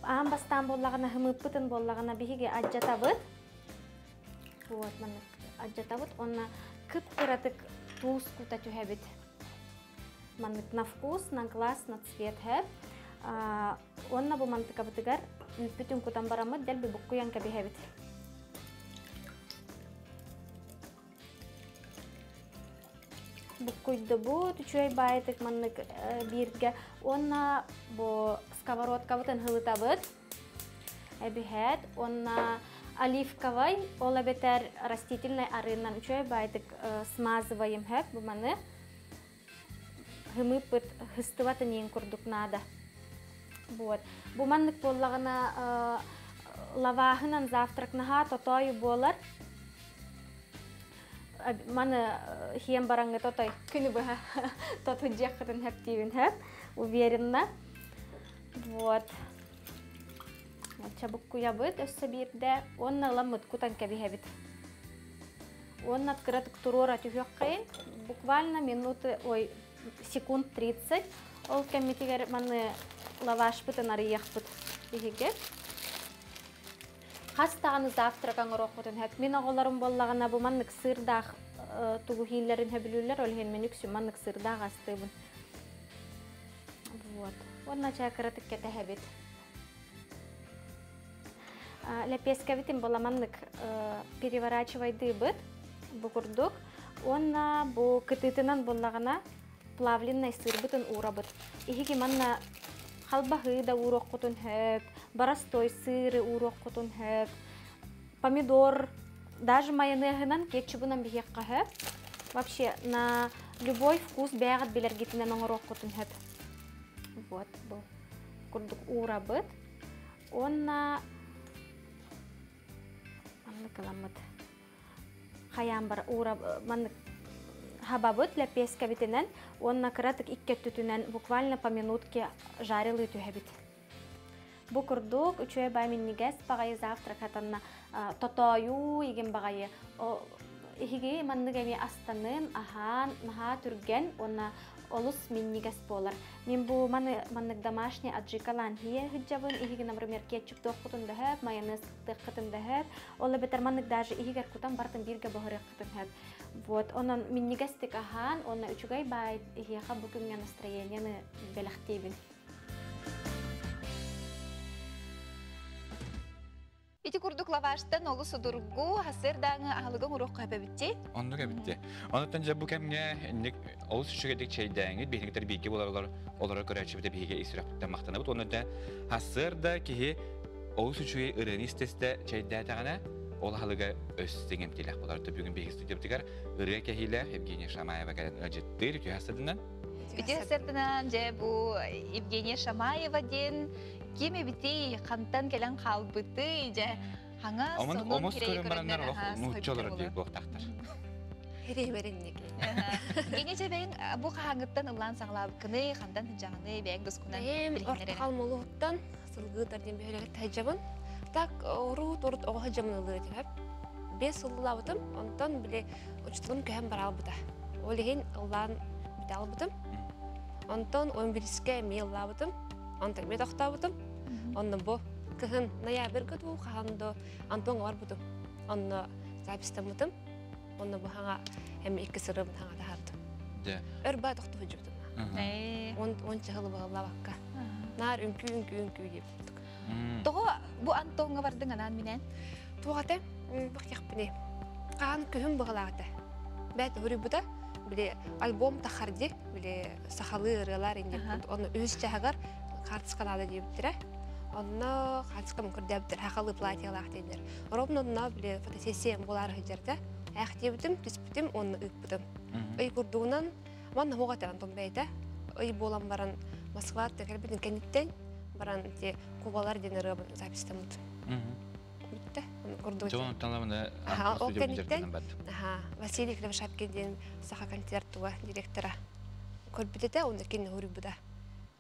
Аан бастаан буоллаҕына хымыыппытын буоллаҕына биһиги адьатабыт. Вот маннык адьатабыт уонна кып-кыратык туус кута түһэбит. Маннык на вкус, на глаз, на цвет хэп. Уонна бу мантыкабытыгар үүппүтүн кутан бараммыт дэлби буккуйан кэбиһэбит. Буккуйдубут, үчүгэй баайытык маннык бииргэ. Уонна бу сковородкабытын хылытабыт. Эбиһээт уонна оливковай, ол эбэтэр растительный арыынан үчүгэй баайытык смазываем хэп бу маны. Хымыыппыт хыстыбатын иин курдук наада. Вот. Бу маннык буоллаҕына лавааһынан завтрак наһаа тотоойу буолар. Маны хиэн бараҥҥа тотой күнү быһа тоту дьиэххитин хэптиибин хэп уверенно. Вот. Чабыккуйабыт өссө биирдэ уонна ыламмыт кутан кэбиһэбит. Уонна кыратык туруора түһүөххэйин буквально минуты, ой, секунд 30. Ол кэммитигэр маны лавашпытын арыйыахпыт биһиги. Хас даҕаны завтрак оҥоруоххутун сөп. Мин оҕолорум буоллаҕына бу маннык сыырдаах тугу иһииллэрин сөбүлүүллэр, ол иһин мин үксүн маннык сыырдаах астыыбын. Вот. Уонна чаа кыратык кэтэһэбит. Лэпиэскэбитин була маннык переворачивайдыыбыт бу курдук. Уонна бу кытыытынан буллаҕына плавленный сырбытын уурабыт. Иһиги манна халбаһыы да ууруоххутун сөп, боростой сыры ууруоххутун сөп, помидор, даже майонеһынан, кетчубунан биһиэххэ сөп. Вообще на любой вкус бэйэҕит билэргитинэн оҥоруоххутун сөп. Вот бу курдук уурабыт. Уонна маннык ыламмыт хайаан бар уура маннык хабабыт лэппиэскэбитинэн уонна кыратык икки өттүтүнэн буквально по минутке жарилыы түһэбит. Бу курдук үчүгэй бай минньигэс баҕайы завтрак хатанна тотоойуу игин баҕайы иһиги маннык эмиэ астанын аһаан наһаа түргэн уонна олус минньигэс буолар. Мин бу маны маннык домашний аджикалаан хие сылдьабын иһиги например кетчуп туоххутун да хөп майонез тыаххытын да хөп ол эбэтэр маннык даже иһигэр кутан бартын бииргэ боһорыаххытын хөп. Вот онон минньигэстик аһаан уонна үчүгэй баай иһиэхэ бу күҥҥэ настроениены бэлэхтиибин. Ити курдук лаваштан олус судургу, хасырдааҥы аһылыгы оҥоруохха эбитти. Оннук эбитти. Онуттан дьэ бу кэмҥэ инник олус үчүгэйдик чэйдээҥит, биһигитэр бииргэ буолар олорор көрөөччүбүтэ биһиги ис сүрэхпиттэн махтанабыт. Уонна да хасыарда киһи олус үчүгэй ырыаны истэстэ чэйдээтэҕинэ, ол аһылыга өс тиҥэмтиилээх болар. Бүгүн биһиги студиябытыгар ырыа кэһиилээх Евгения Шамаева кэлэн ыалдьыттыыр үтүө сырдынан. Үтүө сырдынан дьэ бу Евгения Шамаева диэн ким эбитий, хантан кэлэн хаалбытый, дьэ хаҥас сонун Омус көрөн бараннар олох нуучча олорор диир буолтахтар. Хириэмэринник. Гене дьэ бу хаһааҥҥыттан ыллаан саҕалаабыккыный, хантан сылдьаҕыный, бэйэҥ тускунан Бэйэм ортохал молуһуттан сылгыытар диэн бөһүөлэгэ тахыдьабын. Так урут урут оҕо сылдьамын ыллыыр этим. 5 сыллаабытым, онтон били учуталым көһөн бараалбыта. Ол иһин ыллаан бүтэ албытым. Онтон 11-ке эмиэ ыллаабытым. Онтон эмиэ тохтообутум. Онно бу кыһын ноябрьга дуу хаһан до Антоҥҥа барбытым. Онно записьтаммытым. Онно бу хаҥа эми икки сырым хаҥа таһардым. Дьэ. Өр баа тохтуу сылдьыбытым. Он чыһылы баҕаллаабакка. Наар үҥкүү үҥкүү үҥкүү диэбит курдук. Тоҕо бу Антоҥҥа бардыҥ анаан минээн? Туох этэ? Бахтиахпыный. Хаан күһүн быҕалаата. Бэт уруйбута. Били альбом тахарди, били сахалыы ырыалар инде. Оны үһүс чаһыгар хаартыскалаада диэбиттэрэ. Онно хаартыскам көрдөөбүттэр хахалы платьялаах диэннэр. Ровно онно били фотосессиям буолаары сылдьарда. Ээх диэбитим, түспүтүм, уонна ыыппытым. Ый курдугунан манна хуга этэ Антон бэйэтэ. Ый буолан баран Москваттан кэлбитин кэнниттэн баран ити Кубалар диэн ырыабын записьтаммыт. Бүттэ. Курдук. Дьон оттон Ол кэнниттэн Василий Кривошапкин диэн саха концерт туга директора көрбүт этэ, онно кинини хоруйбута.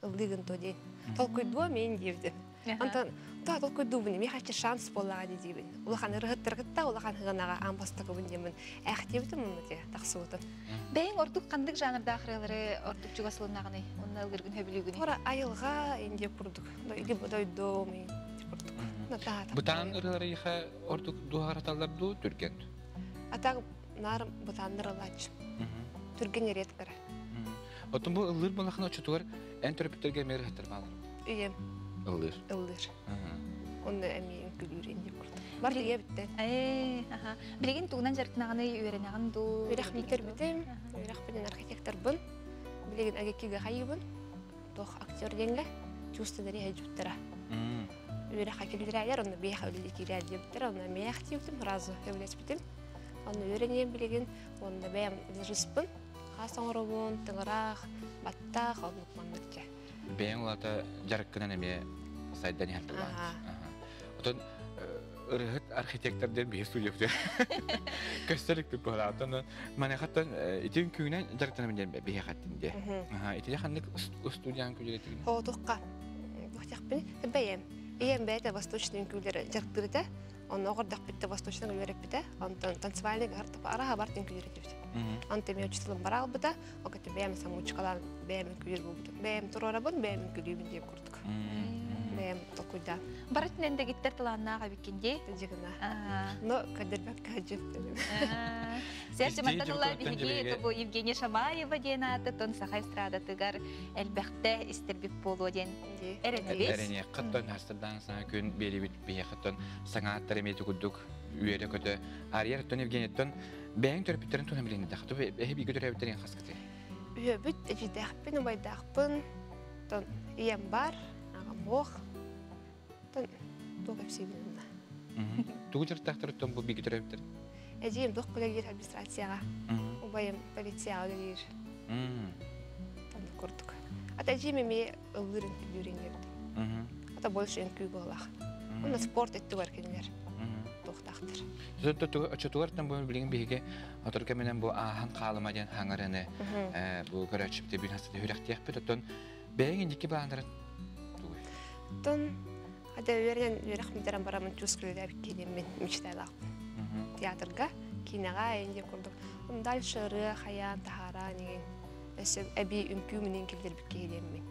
Ыллыгын то диэн. Толкуйдуо мен диэбитим. Онтон то толкуйдуубун миэхэ шанс буоллаҕа дии диибин. Улахан ырыһыттаргытта улахан хыганаҕа аан бастакыбын диэмин ээх диэбитим онно те тахсыбытым. Бэйэҥ ордук ханнык жанрдаах ырыалары ордук чугас ылыннаҕыный? Онно ылгыргын хөбүлүүгүнүй? Ора айылҕа инде курдук. Дойдум курдук. Бытаан ырыалары иха ордук дуһараталлар дуу түргэн? Атак наар бытааннар ылааччы. Түргэн редкара. Оттон бу ыллыыр буоллахына оччотугар эн төрөппүттэргэ эмиэ ырыһыттар баалар. Ийэм. Ыллыыр. Ыллыыр. Онно эмиэ үҥкүүлүүр инди курдук. Бар ийэ бүттэн. Билигин тугунан дьарыктанаҕыный, үөрэнэҕин дуу? Үөрэх бүтэрбитим. Үөрэхпинэн архитекторбын. Билигин агеккигэ хайыбын. Туох актер диэнгэ чувствованнары хайдьуттара. Үөрэххэ киллэрээлэр, онно биэхэ үлэлии киирээр диэбиттэр, онно эмиэх диэбитим, сразу сөбүлэспитим. Онно үөрэниэм билигин, уонна бэйэм визажиспын. Хаас оҥоробун, тыҥыраах, баттах, оннук маннык дьэ. Бэйэҥ улаата дьарыккынан эмиэ сайдан иһэр Отон ырыһыт архитектор диэн биһи студия көстөр икпит быһалаатан манехаттан ити үҥкүүнэн дьарыктанабын диэн биһиэхэттин диэ. Ити ханнык студиян күлэрэтигин? Хоотухха. Бухтяхпын бэйэм. Ийэм бэйэтэ восточный үҥкүүлэри дьарыктыырыта. Онно оҕордохпүттэ восточный үөрэппитэ. Онтон танцевальный гартапа араха бар үҥкүүлэр этибит. Онтон мен учителым бара албыта, окати бэйэм самоучкалаан бэйэм үҥкүүлүүр буолбутум. Бэйэм туруорабын, бэйэм үҥкүүлүүбүн диэн курдук. Бэйэм толкуйдаан. Барытынан дэгиттэр талааннаах эбиккин дии. Дьигына. Но көдөрбөккө дьүптүм. Серж мантан ыла биһиги бу Евгения Шамаева диэн ааты саха эстрадатыгар элбэхтэ истэрбит буолуо диэн эрэнэбит. Эрэниэххэ хастардаан саҥа күн биэрибит биһиэхэ саҥааттар эмиэ курдук үөрэ көтө. Арыйар оттон Евгенияттан бэйэҥ төрөппүттэрин туһунан билиҥ дах. Ту эһи бииргэ төрөөбүттэрин хаскыты. Үһөбүт, эдьиийдээхпин, убайдаахпын, тон ийэм бар, аҕам суох. Тон туох кэпсиибин онно. Тугу дьарыктаахтар оттон бу бииргэ төрөөбүттэр? Эдьиийим туох үлэлиир администрацияҕа, убайым полицияҕа үлэлиир. Оннук курдук. Ата эдьиийим эмиэ ыллыыр үҥкүүлүүр диэбит. Ата больше үҥкүү буоллаах. Онно спорт өттүгэр кинилэр туохтаахтар. Оччотугар бу билигин биһиги отор кэминэн бу ааһан хаалыма диэн хаҥарыны бу көрөөччүбүтэ бүн хастата хүрэх оттон бэйэҥ индикки бааннарын тугуй? Тон ата үөрэн үөрэх мүтэрэн барамын чускүлүлээбит киинэммин мечтайлаахпын. Театрга, киноҕа инде курдук. Он дальше ырыа хайаан таһаараа нигин өссө эби үҥкүү минин киллэрбит киһилиэммин.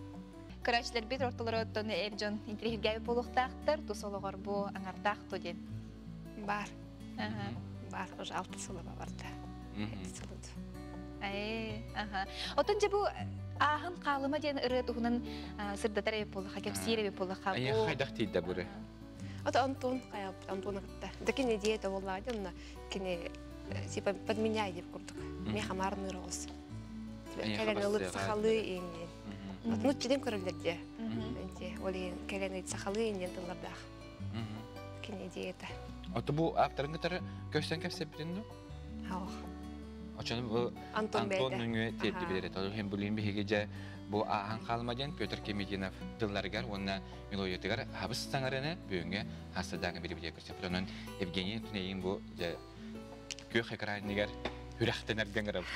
Көрөөччүлэрбит ортолоро оттон эр дьон интириэһиргээбит буолуохтаахтар, тус олоҕор бу аҥардаах ту диэн. Бар. Бар, уже алты сыла барда. Оттон же бу ааһын хаалыма диэн ырыа туһунан сырдатар эбит буоллаха, кэпсиир эбит буоллаха. Айа хайдах тиийдэ буры? Ото Антон хайап Антона кытта. Да кини диета болла дьонна кини типа подменяй деп курдук. Мен хамарныр оҕус. Кэлэн ылып сахалыы иңин. Ну чиден көрөллөр де. Энти олин кэлэн ыйт сахалыы иңин тыллардаах. Кини диета. Ото бу авторын кытары көстөн кэпсэппитин ду? Хаух. Очону бу Антон Антон нөҥүө тиэрди билэр. Ол иһин булин биһиги дьэ бу ааһан хаалыма диэн Петр Кемединов тылларыгар уонна мелодиятыгар хабыс саҥарыны бүгүҥҥү хастадааҥы бири көрсөппүт. Онон Евгений Тунейин бу дьэ күөх экраныгар хүрэх-тэнэргэн ырабыт.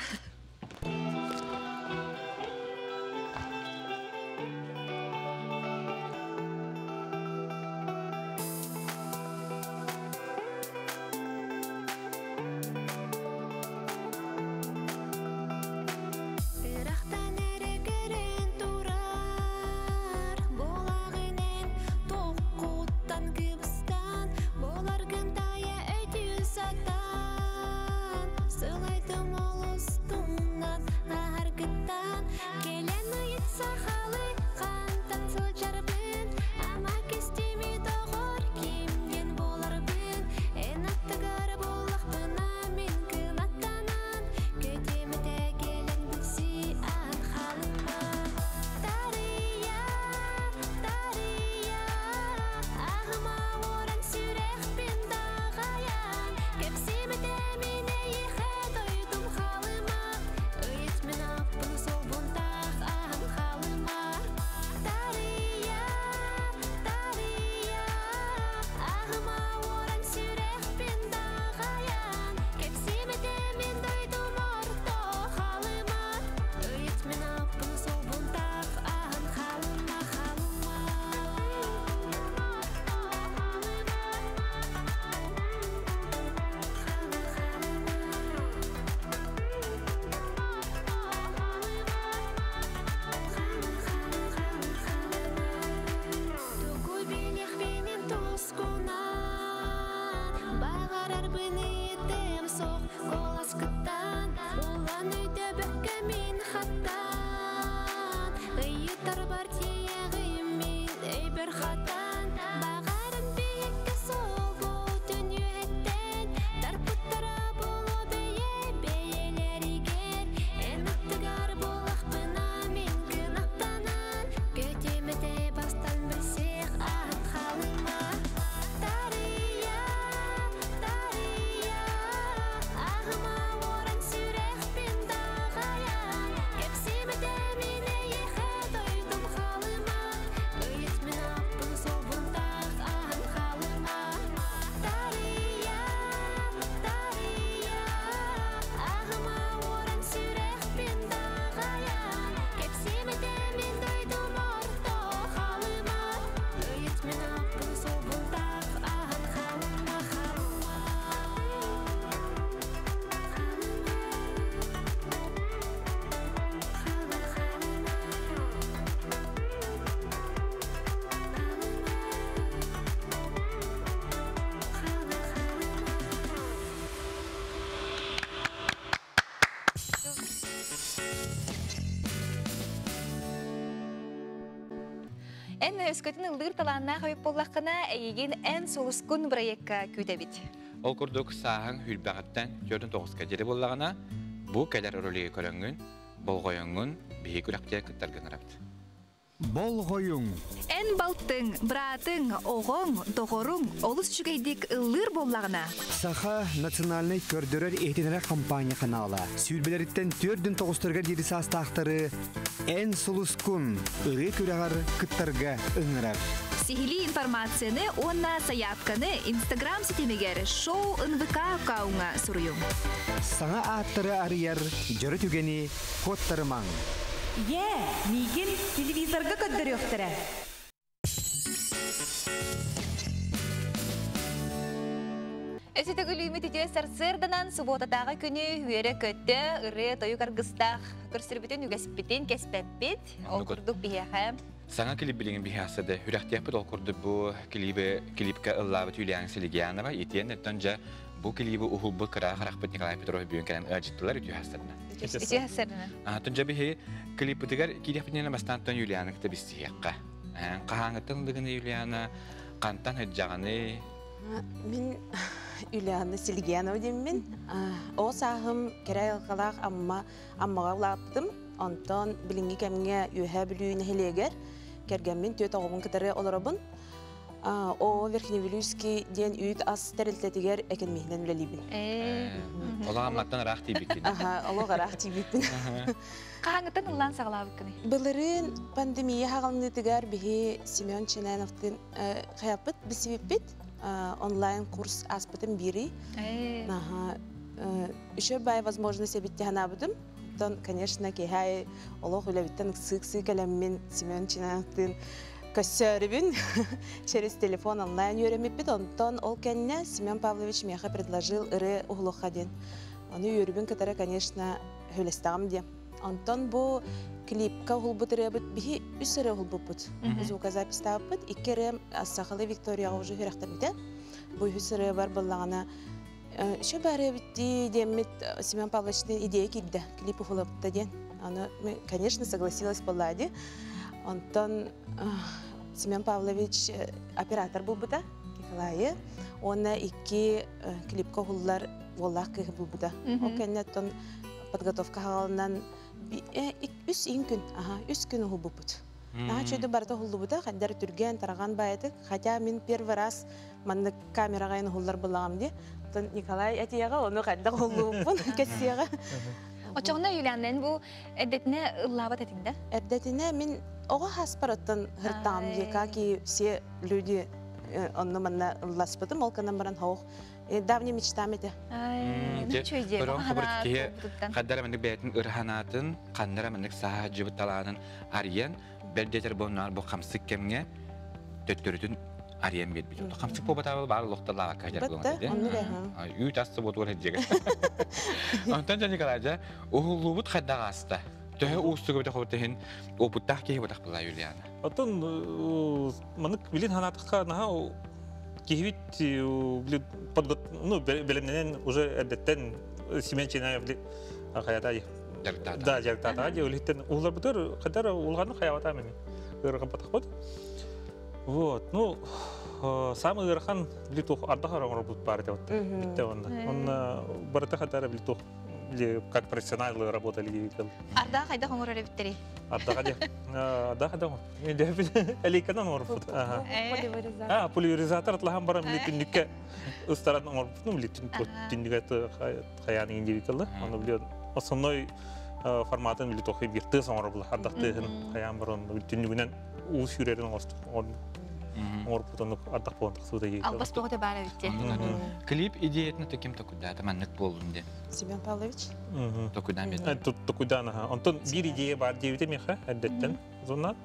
Ырахтан эрэ көрөн турар, буолаҕынан тоққуттан кыбыстан, боларгын тая өйдүү сатаан, сылайдым олустумнан, аһаргыттан, кэлэн ыйыт сахалы хантан сылдьарбын, ама кистеми доҕор кимден боларбын, эн аттыгар буоллахпына мин кынаттанан, көтемите келен билси ан халыма. Тария, тария, ағыма оран сүрәхпен дағаян, кепсемите мен эйхе дойдум халыма, ыйыт мен аппын солбунтах ан халыма. Тария, тария, ағыма оран сүрәхпен дағаян, кепсемите мен дойдум орто халыма, ыйыт мен аппын солбунтах ан халыма, халыма. Тугуй билихпинин тускунан, бағарар быны соқ коласкыттан, улан өйдө бөккө мин хаттан, ыйыттар бар тиягым мин өйбөр хаттан, бағарын биһикке сол бүтүн үһэттен, тарпыттара боло бэйэ бэйэлэригэр, эн аттыгар буолахпына мин кынаттанан, көтемете бастан билсех ат халыма. Тария, тария, ағыма оран сүрәхпен дағаян, кепсемете мен эйхе дойдум халыма, ыйыт мен аппын сол Эн өскөтүн ыллыыр талааннаах эбит буоллаххына, эйигин эн сулускун бырайыакка күүтэбит. Ол курдук сааһыҥ сүүрбэҕиттэн 49 диэри буоллаҕына, бу кэлэр ролиги көрөҥҥүн, болҕойоҥҥун биһиги күрэхтиэ кыттаргын ырабыт. Болҕойуҥ! Эн балтыҥ, быраатыҥ, оҕоҥ, доҕоруҥ олус үчүгэйдик ыллыыр буоллаҕына. Саха национальнай көрдөрөр-иһитиннэрэр компания ханаала сүүрбэлэриттэн төрдүн тоҕустарыгар диэри саастаахтары Эн сулускун ырыа күрэҕэр кыттарга ыҥырар. Сиһилии информацияны уонна сайаапканы Инстаграм ситимигэр шоу НВК аккауҥҥа суруйуҥ. Саҥа ааттары арыйар дьоро түгэни куоттарымаҥ. Ийээ, миигин телевизорга көрдөрүөхтэрэ. Өсө төгүлүүмүт үтүө сарсыарданан субуотатааҕы күнү үөрэ-көтө, ырыа-тойук аргыстаах көрсөрбүтүн үгэспитин кэспэппит. Ол курдук биһиэхэ. Саҥа клип билигин биһиэхэ да сүрэхтиэхпит ол курдук бу клибы клипка ыллаабыт Юлиана Селигянова итиэн оттон дьэ бу клибы уһулбут кыра харахпыт Николай Петров бүгүн кэлэн ыалдьыттылар үтүө хастарына. Үтүө хастарына. Атын дьэ биһи клиппытыгар киириэхпитинэ бастаантан Юлиана кытта билсиһиэххэ. Хаһааҥҥыттан ыллыгын Юлиана, хантан сылдьаҕыный? Мин Юлиана Сильгянова диэммин. Оҕо сааһым кэрэ айылҕалаах Амма Аммаҕа улааппытым. Онтон билиҥҥи кэмҥэ Үөһээ Бүлүү нэһилиэгэр кэргэммин түөрт оҕобун кытары олоробун. О Верхневилюйский диэн үүт ас тэрилтэтигэр экономиһинэн үлэлиибин. Олох Амматтан ыраах тиийбиккин. Аха, олох ыраах тиийбиппин. Хаһааҥҥыттан ыллаан саҕалаабыккыный? Былырыын пандемия хаҕалыныытыгар биһи Семен Чененовтыын хайаппыт билсибиппит. Онлайн курс ааспытым биирий. Аха, еще бай возможность эбит санаабытым. Оттон, конечно, киһи олох үлэбиттэн ыксыы-ыксыы кэлэммин Семен Чинановтыын көссөөрүбүн через телефон онлайн үөрэммиппит. Онтон ол кэннэ Семен Павлович миэхэ предложил ырыа уһулуохха диэн. Ону үөрүбүн кытары, конечно, хүлэстэҕим диэн. Онтон бу клипка уһулбут ырыабыт биһи үс ырыа уһулбуппут. Звукозаписьтаабыппыт. Икки ырыам Сахалы Викторияҕа уже үрэхтэммитэ. Бу үһүс ырыабар буллаҕына Еще бары эбитти диэммит Семен Павловичтын идея киирдэ, клип уһулабытта диэн. Аны, конечно, согласилась была ди. Онтон Семен Павлович оператор булбута Николайы. Уонна икки клипка уһуллар уоллаах кыыһы булбута. Ол кэннэ подготовка хаҕалынан үс иин күн, үс күн уһулбуппут. Наһаа үчүгэй барыта уһуллубута, хандар түргэн, тараҕан баайытык. Хотя мин первый раз маннык камераҕа ин уһуллар буллаҕым дии. Оттон Николай этиэҕэ, ону хайдах уһуллубуппун кэссиэҕэ. Очоҕуна Юлианна бу эрдэтинэ ыллаабат этиҥ да? Эрдэтинэ мин оҕо хаспарыттан хыртаҕым дии, как и все люди онно манна ылласпытым, ол гынан баран хоох давний мечтам этэ. Көрөн хабыр киһи хаддара маннык бэйэтин ырханаатын, ханнара маннык сааһа дьыбыт талаанын арыйан, бэрдэтэр буоннаар бу хамсык кэмҥэ төттөрүтүн арыйан биэрбит. Хамсык буолбатаабыл баар олохтолаабакка дьар буолан Үүт ас буотугар сылдьыга. Онтон дьэ Николай уһуллуубут хайдах ааста? Төһө уустугу битэ хобут иһин опыттаах киһи бутах была Юлиана. Оттон манык билин ханаатахха наһаа киһибит ну бэлэмнэнэн уже эрдэттэн Семен Чинаев хаята Да, дьарыктаатаҕа дии үлэһиттэн уһуларбытыгар хайдар улаханнык хайаабатаа мини ыарырҕаппатахпыт. Вот, ну, самый ыарахан били туох ардах оҥорбут баар этэ вот бүттэ онно. Онно барыта хатара били туох как профессионалы работали диэбит. Ардах хайдах оҥорор эбиттэрий? Ардаха дии. Ардаха да Элейканан оҥорбут. А, пульверизатор атлахан баран били түннүккэ ыстаран оҥорбут, ну, били түннүгэ хайаан иҥин диэбит кэллэ. Ону били основной форматын били тохи биир тыас оҥоробула ардах тыаһын хайаан баран түннүгүнэн уу сүүрэрин оҥорбут оннук ардах буолан тахсыбыта дии. Албас тоҕо баар эбит Клип идеятын ким токуйдаата маннык буоллун диэн. Семен Павлович. Токуйдаан биэрдэ. Токуйдаан аха. Онтон биир идея бар диэбитэ миэхэ эрдэттэн зоннан.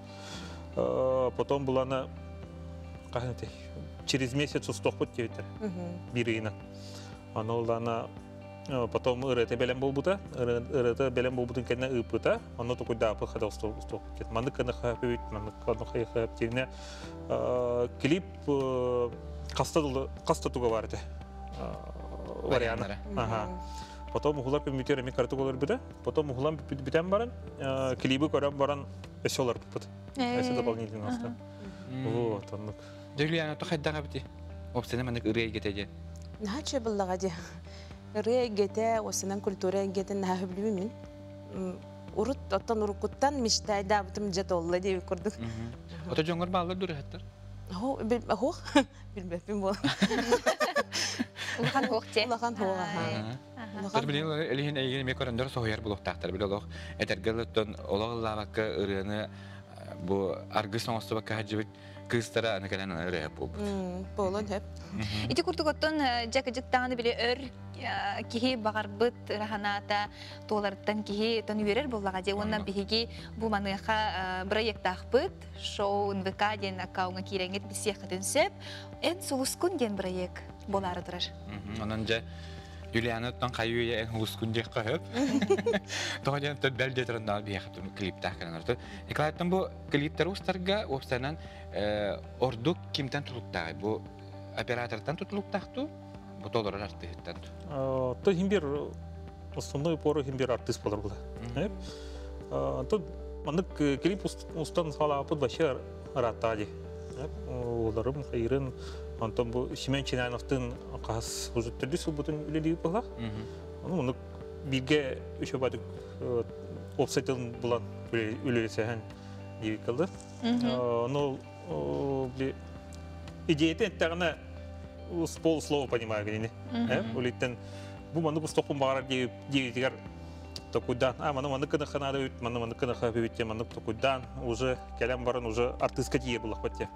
Потом булана хаһан через месяц устуохпут диэбиттэр. Биир ыйынан. Аны улаана потом ырыата бэлэм буолбута. Ырыата бэлэм буолбутун кэннэ ыыппыта. Онно токуйдааппыт хада устуохпут. Маннык гына хаапыбыт, маннык онно хайыхап тиэнэ клип хаста туга бар этэ. Варианнара. Ага. Потом ухулар күммүтүгэр эми карты олорбута. Потом ухулан бүтэн баран, клибы көрөн баран өссө олорбуппут. Өссө дополнительно. Вот, оннук. Юлиана, то хайдаға бити? Опсена манык ырыа гете же. Наһаа чө буллаға ди. Ырыа гете, осынан культура гете наһаа хөблүмүн. Урут оттон урукуттан мечтайда бутум же толла дип курдук. Ото жоңгор баалар дуры хаттар. Хо, хо, билбеппин бол. Улахан хуох те. Улахан хуох, аха. Төр билин элиһин эйгин ме көрөндөр соһуяр булуктаахтар бил олох этергелөттөн олоҕлаабакка ырыаны бу аргыс оҥостубакка хаджыбыт кыыстара аны кэлэн аны ырыа буолбут. Болон хөп. Ити курдук оттон жакыжыктааны биле өр киһи бағарбыт раханата туоларыттан киһи тон үөрэр буллаға же онна биһиги бу маныаха проекттаахпыт шоу НВК диэн аккаунга киирэҥҥит бисиэххитин сөп эн сулускун диэн проект болаары турар. Онон же Юлиана оттон хайуя эн хулускун диэх хөп. Тоҕо диэн тот бэл диэтер оннаа биһиэхэ клиптаах кэлэн орто. Николайтан бу клиптер устарга уопсанан ордук кимтен тутулуктааҕый? Бу оператортан тутулуктаахту, бу толорор артыһыттан. То химбир основной пору химбир артист болар була. То маннык клип устан салаапыт вообще ырааттади. Оларым хайырын Антон бу Семен Чинановтын кас уже түрдү сылбытын үлелиги була. Аны муну бирге үчө бадык офсайтын булан үлелесеһен диби кылды. Но бли идеятен тагына с полуслова понимаю генини. Улиттен бу маны бу багар дигер токудан. А маны маны кына ханада үт, маны маны кына хабибит, маны токудан уже келем баран уже артистка тие булах батте.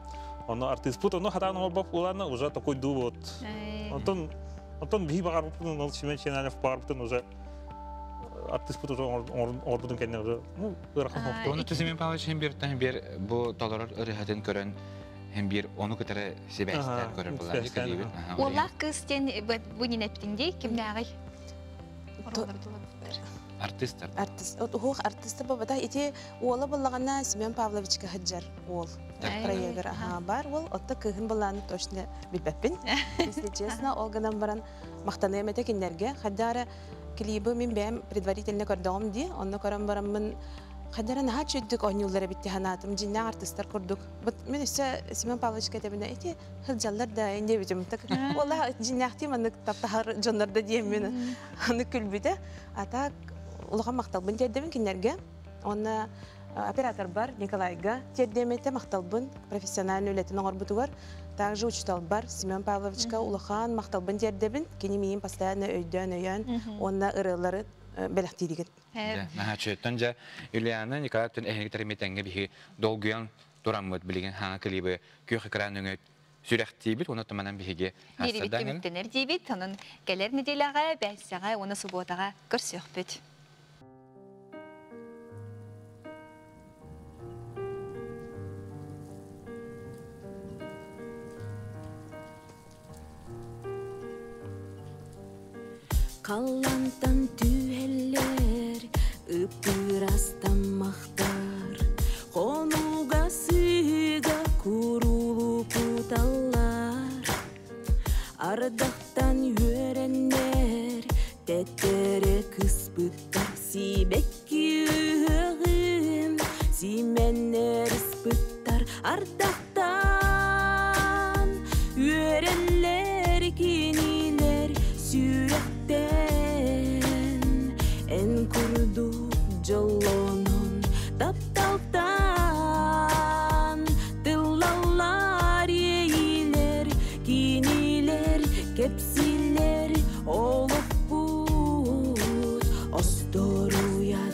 Оно артист пут, оно хатан бап улана уже такой ду вот. Антон би багар бутун, ол Семен Чинанов багар бутун уже артист пут уже орбутун кенне уже, ну, ырахан хопту. Оны Семен Павлович hem бир hem бир бу толорор ырыхатын көрөн hem бир ону көтөрө себестер көрөр булар дибит. Оллах кыз тен бу нинептинди кимнаагай? Артисттар. Артист, хух артист бабата ити уола боллагана Семен Павловичка хаджар уол. Проегер, аха, бар ол, отта кыһын болланы точно билбеппин. Если честно, ол гынан баран мактаныйм эте киндерге. Хаддара клибы мин бэм предварительно көрдөгөм ди, онно көрөн баран мын Хаддара наха чөйдүк ойнуллары битти ханатым, жиннәң артисттар курдук. Бут мен үсә Семен Павловичка тебине эти хылжаллар да инде битим. Так, Wallah жиннәхти маны таптахар жоннар да дием мен. Аны күлбүтә. А так улахан макталбын тердемин киндерге. Онна оператор бар Николайга тердемете макталбын профессиональный үлетин оңорбутугар. Также учитал бар Семен Павловичка улахан макталбын тердебин. Кини миин постоянно өйдөн өйөн. Онна ырылары белехтиригит. Наха чөттөн жа Юлиана Николай түн эхиги метенге биһи долгуян тураммыт билеген хаңа клибы күөх экран өңө сүрәхтибит, оны туманан биһиги Берибит түмүктенер дибит, онун келер неделяга, бәссәгә, оны субботага көрсөкпүт. Қаллантан түйелер, ыпырастамақтар, Қонуға сыға курулу куталлар, Ардақтан өренер, тәттері кыспыттар, Сибекки үғім, сименер іспыттар, Ардақтан өренлер кинилер, сүрәктен эн курдук жолонон тапталтан тыллаллар ейлер кинилер кепсилер олохпут осторуят.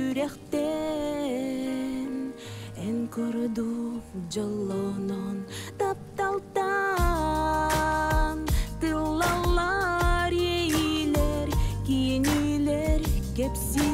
Сүрэхтэн эн курдук дьоллонон тапталтан тыллаллар иэйиилэр кинилэр кэпсииллэр.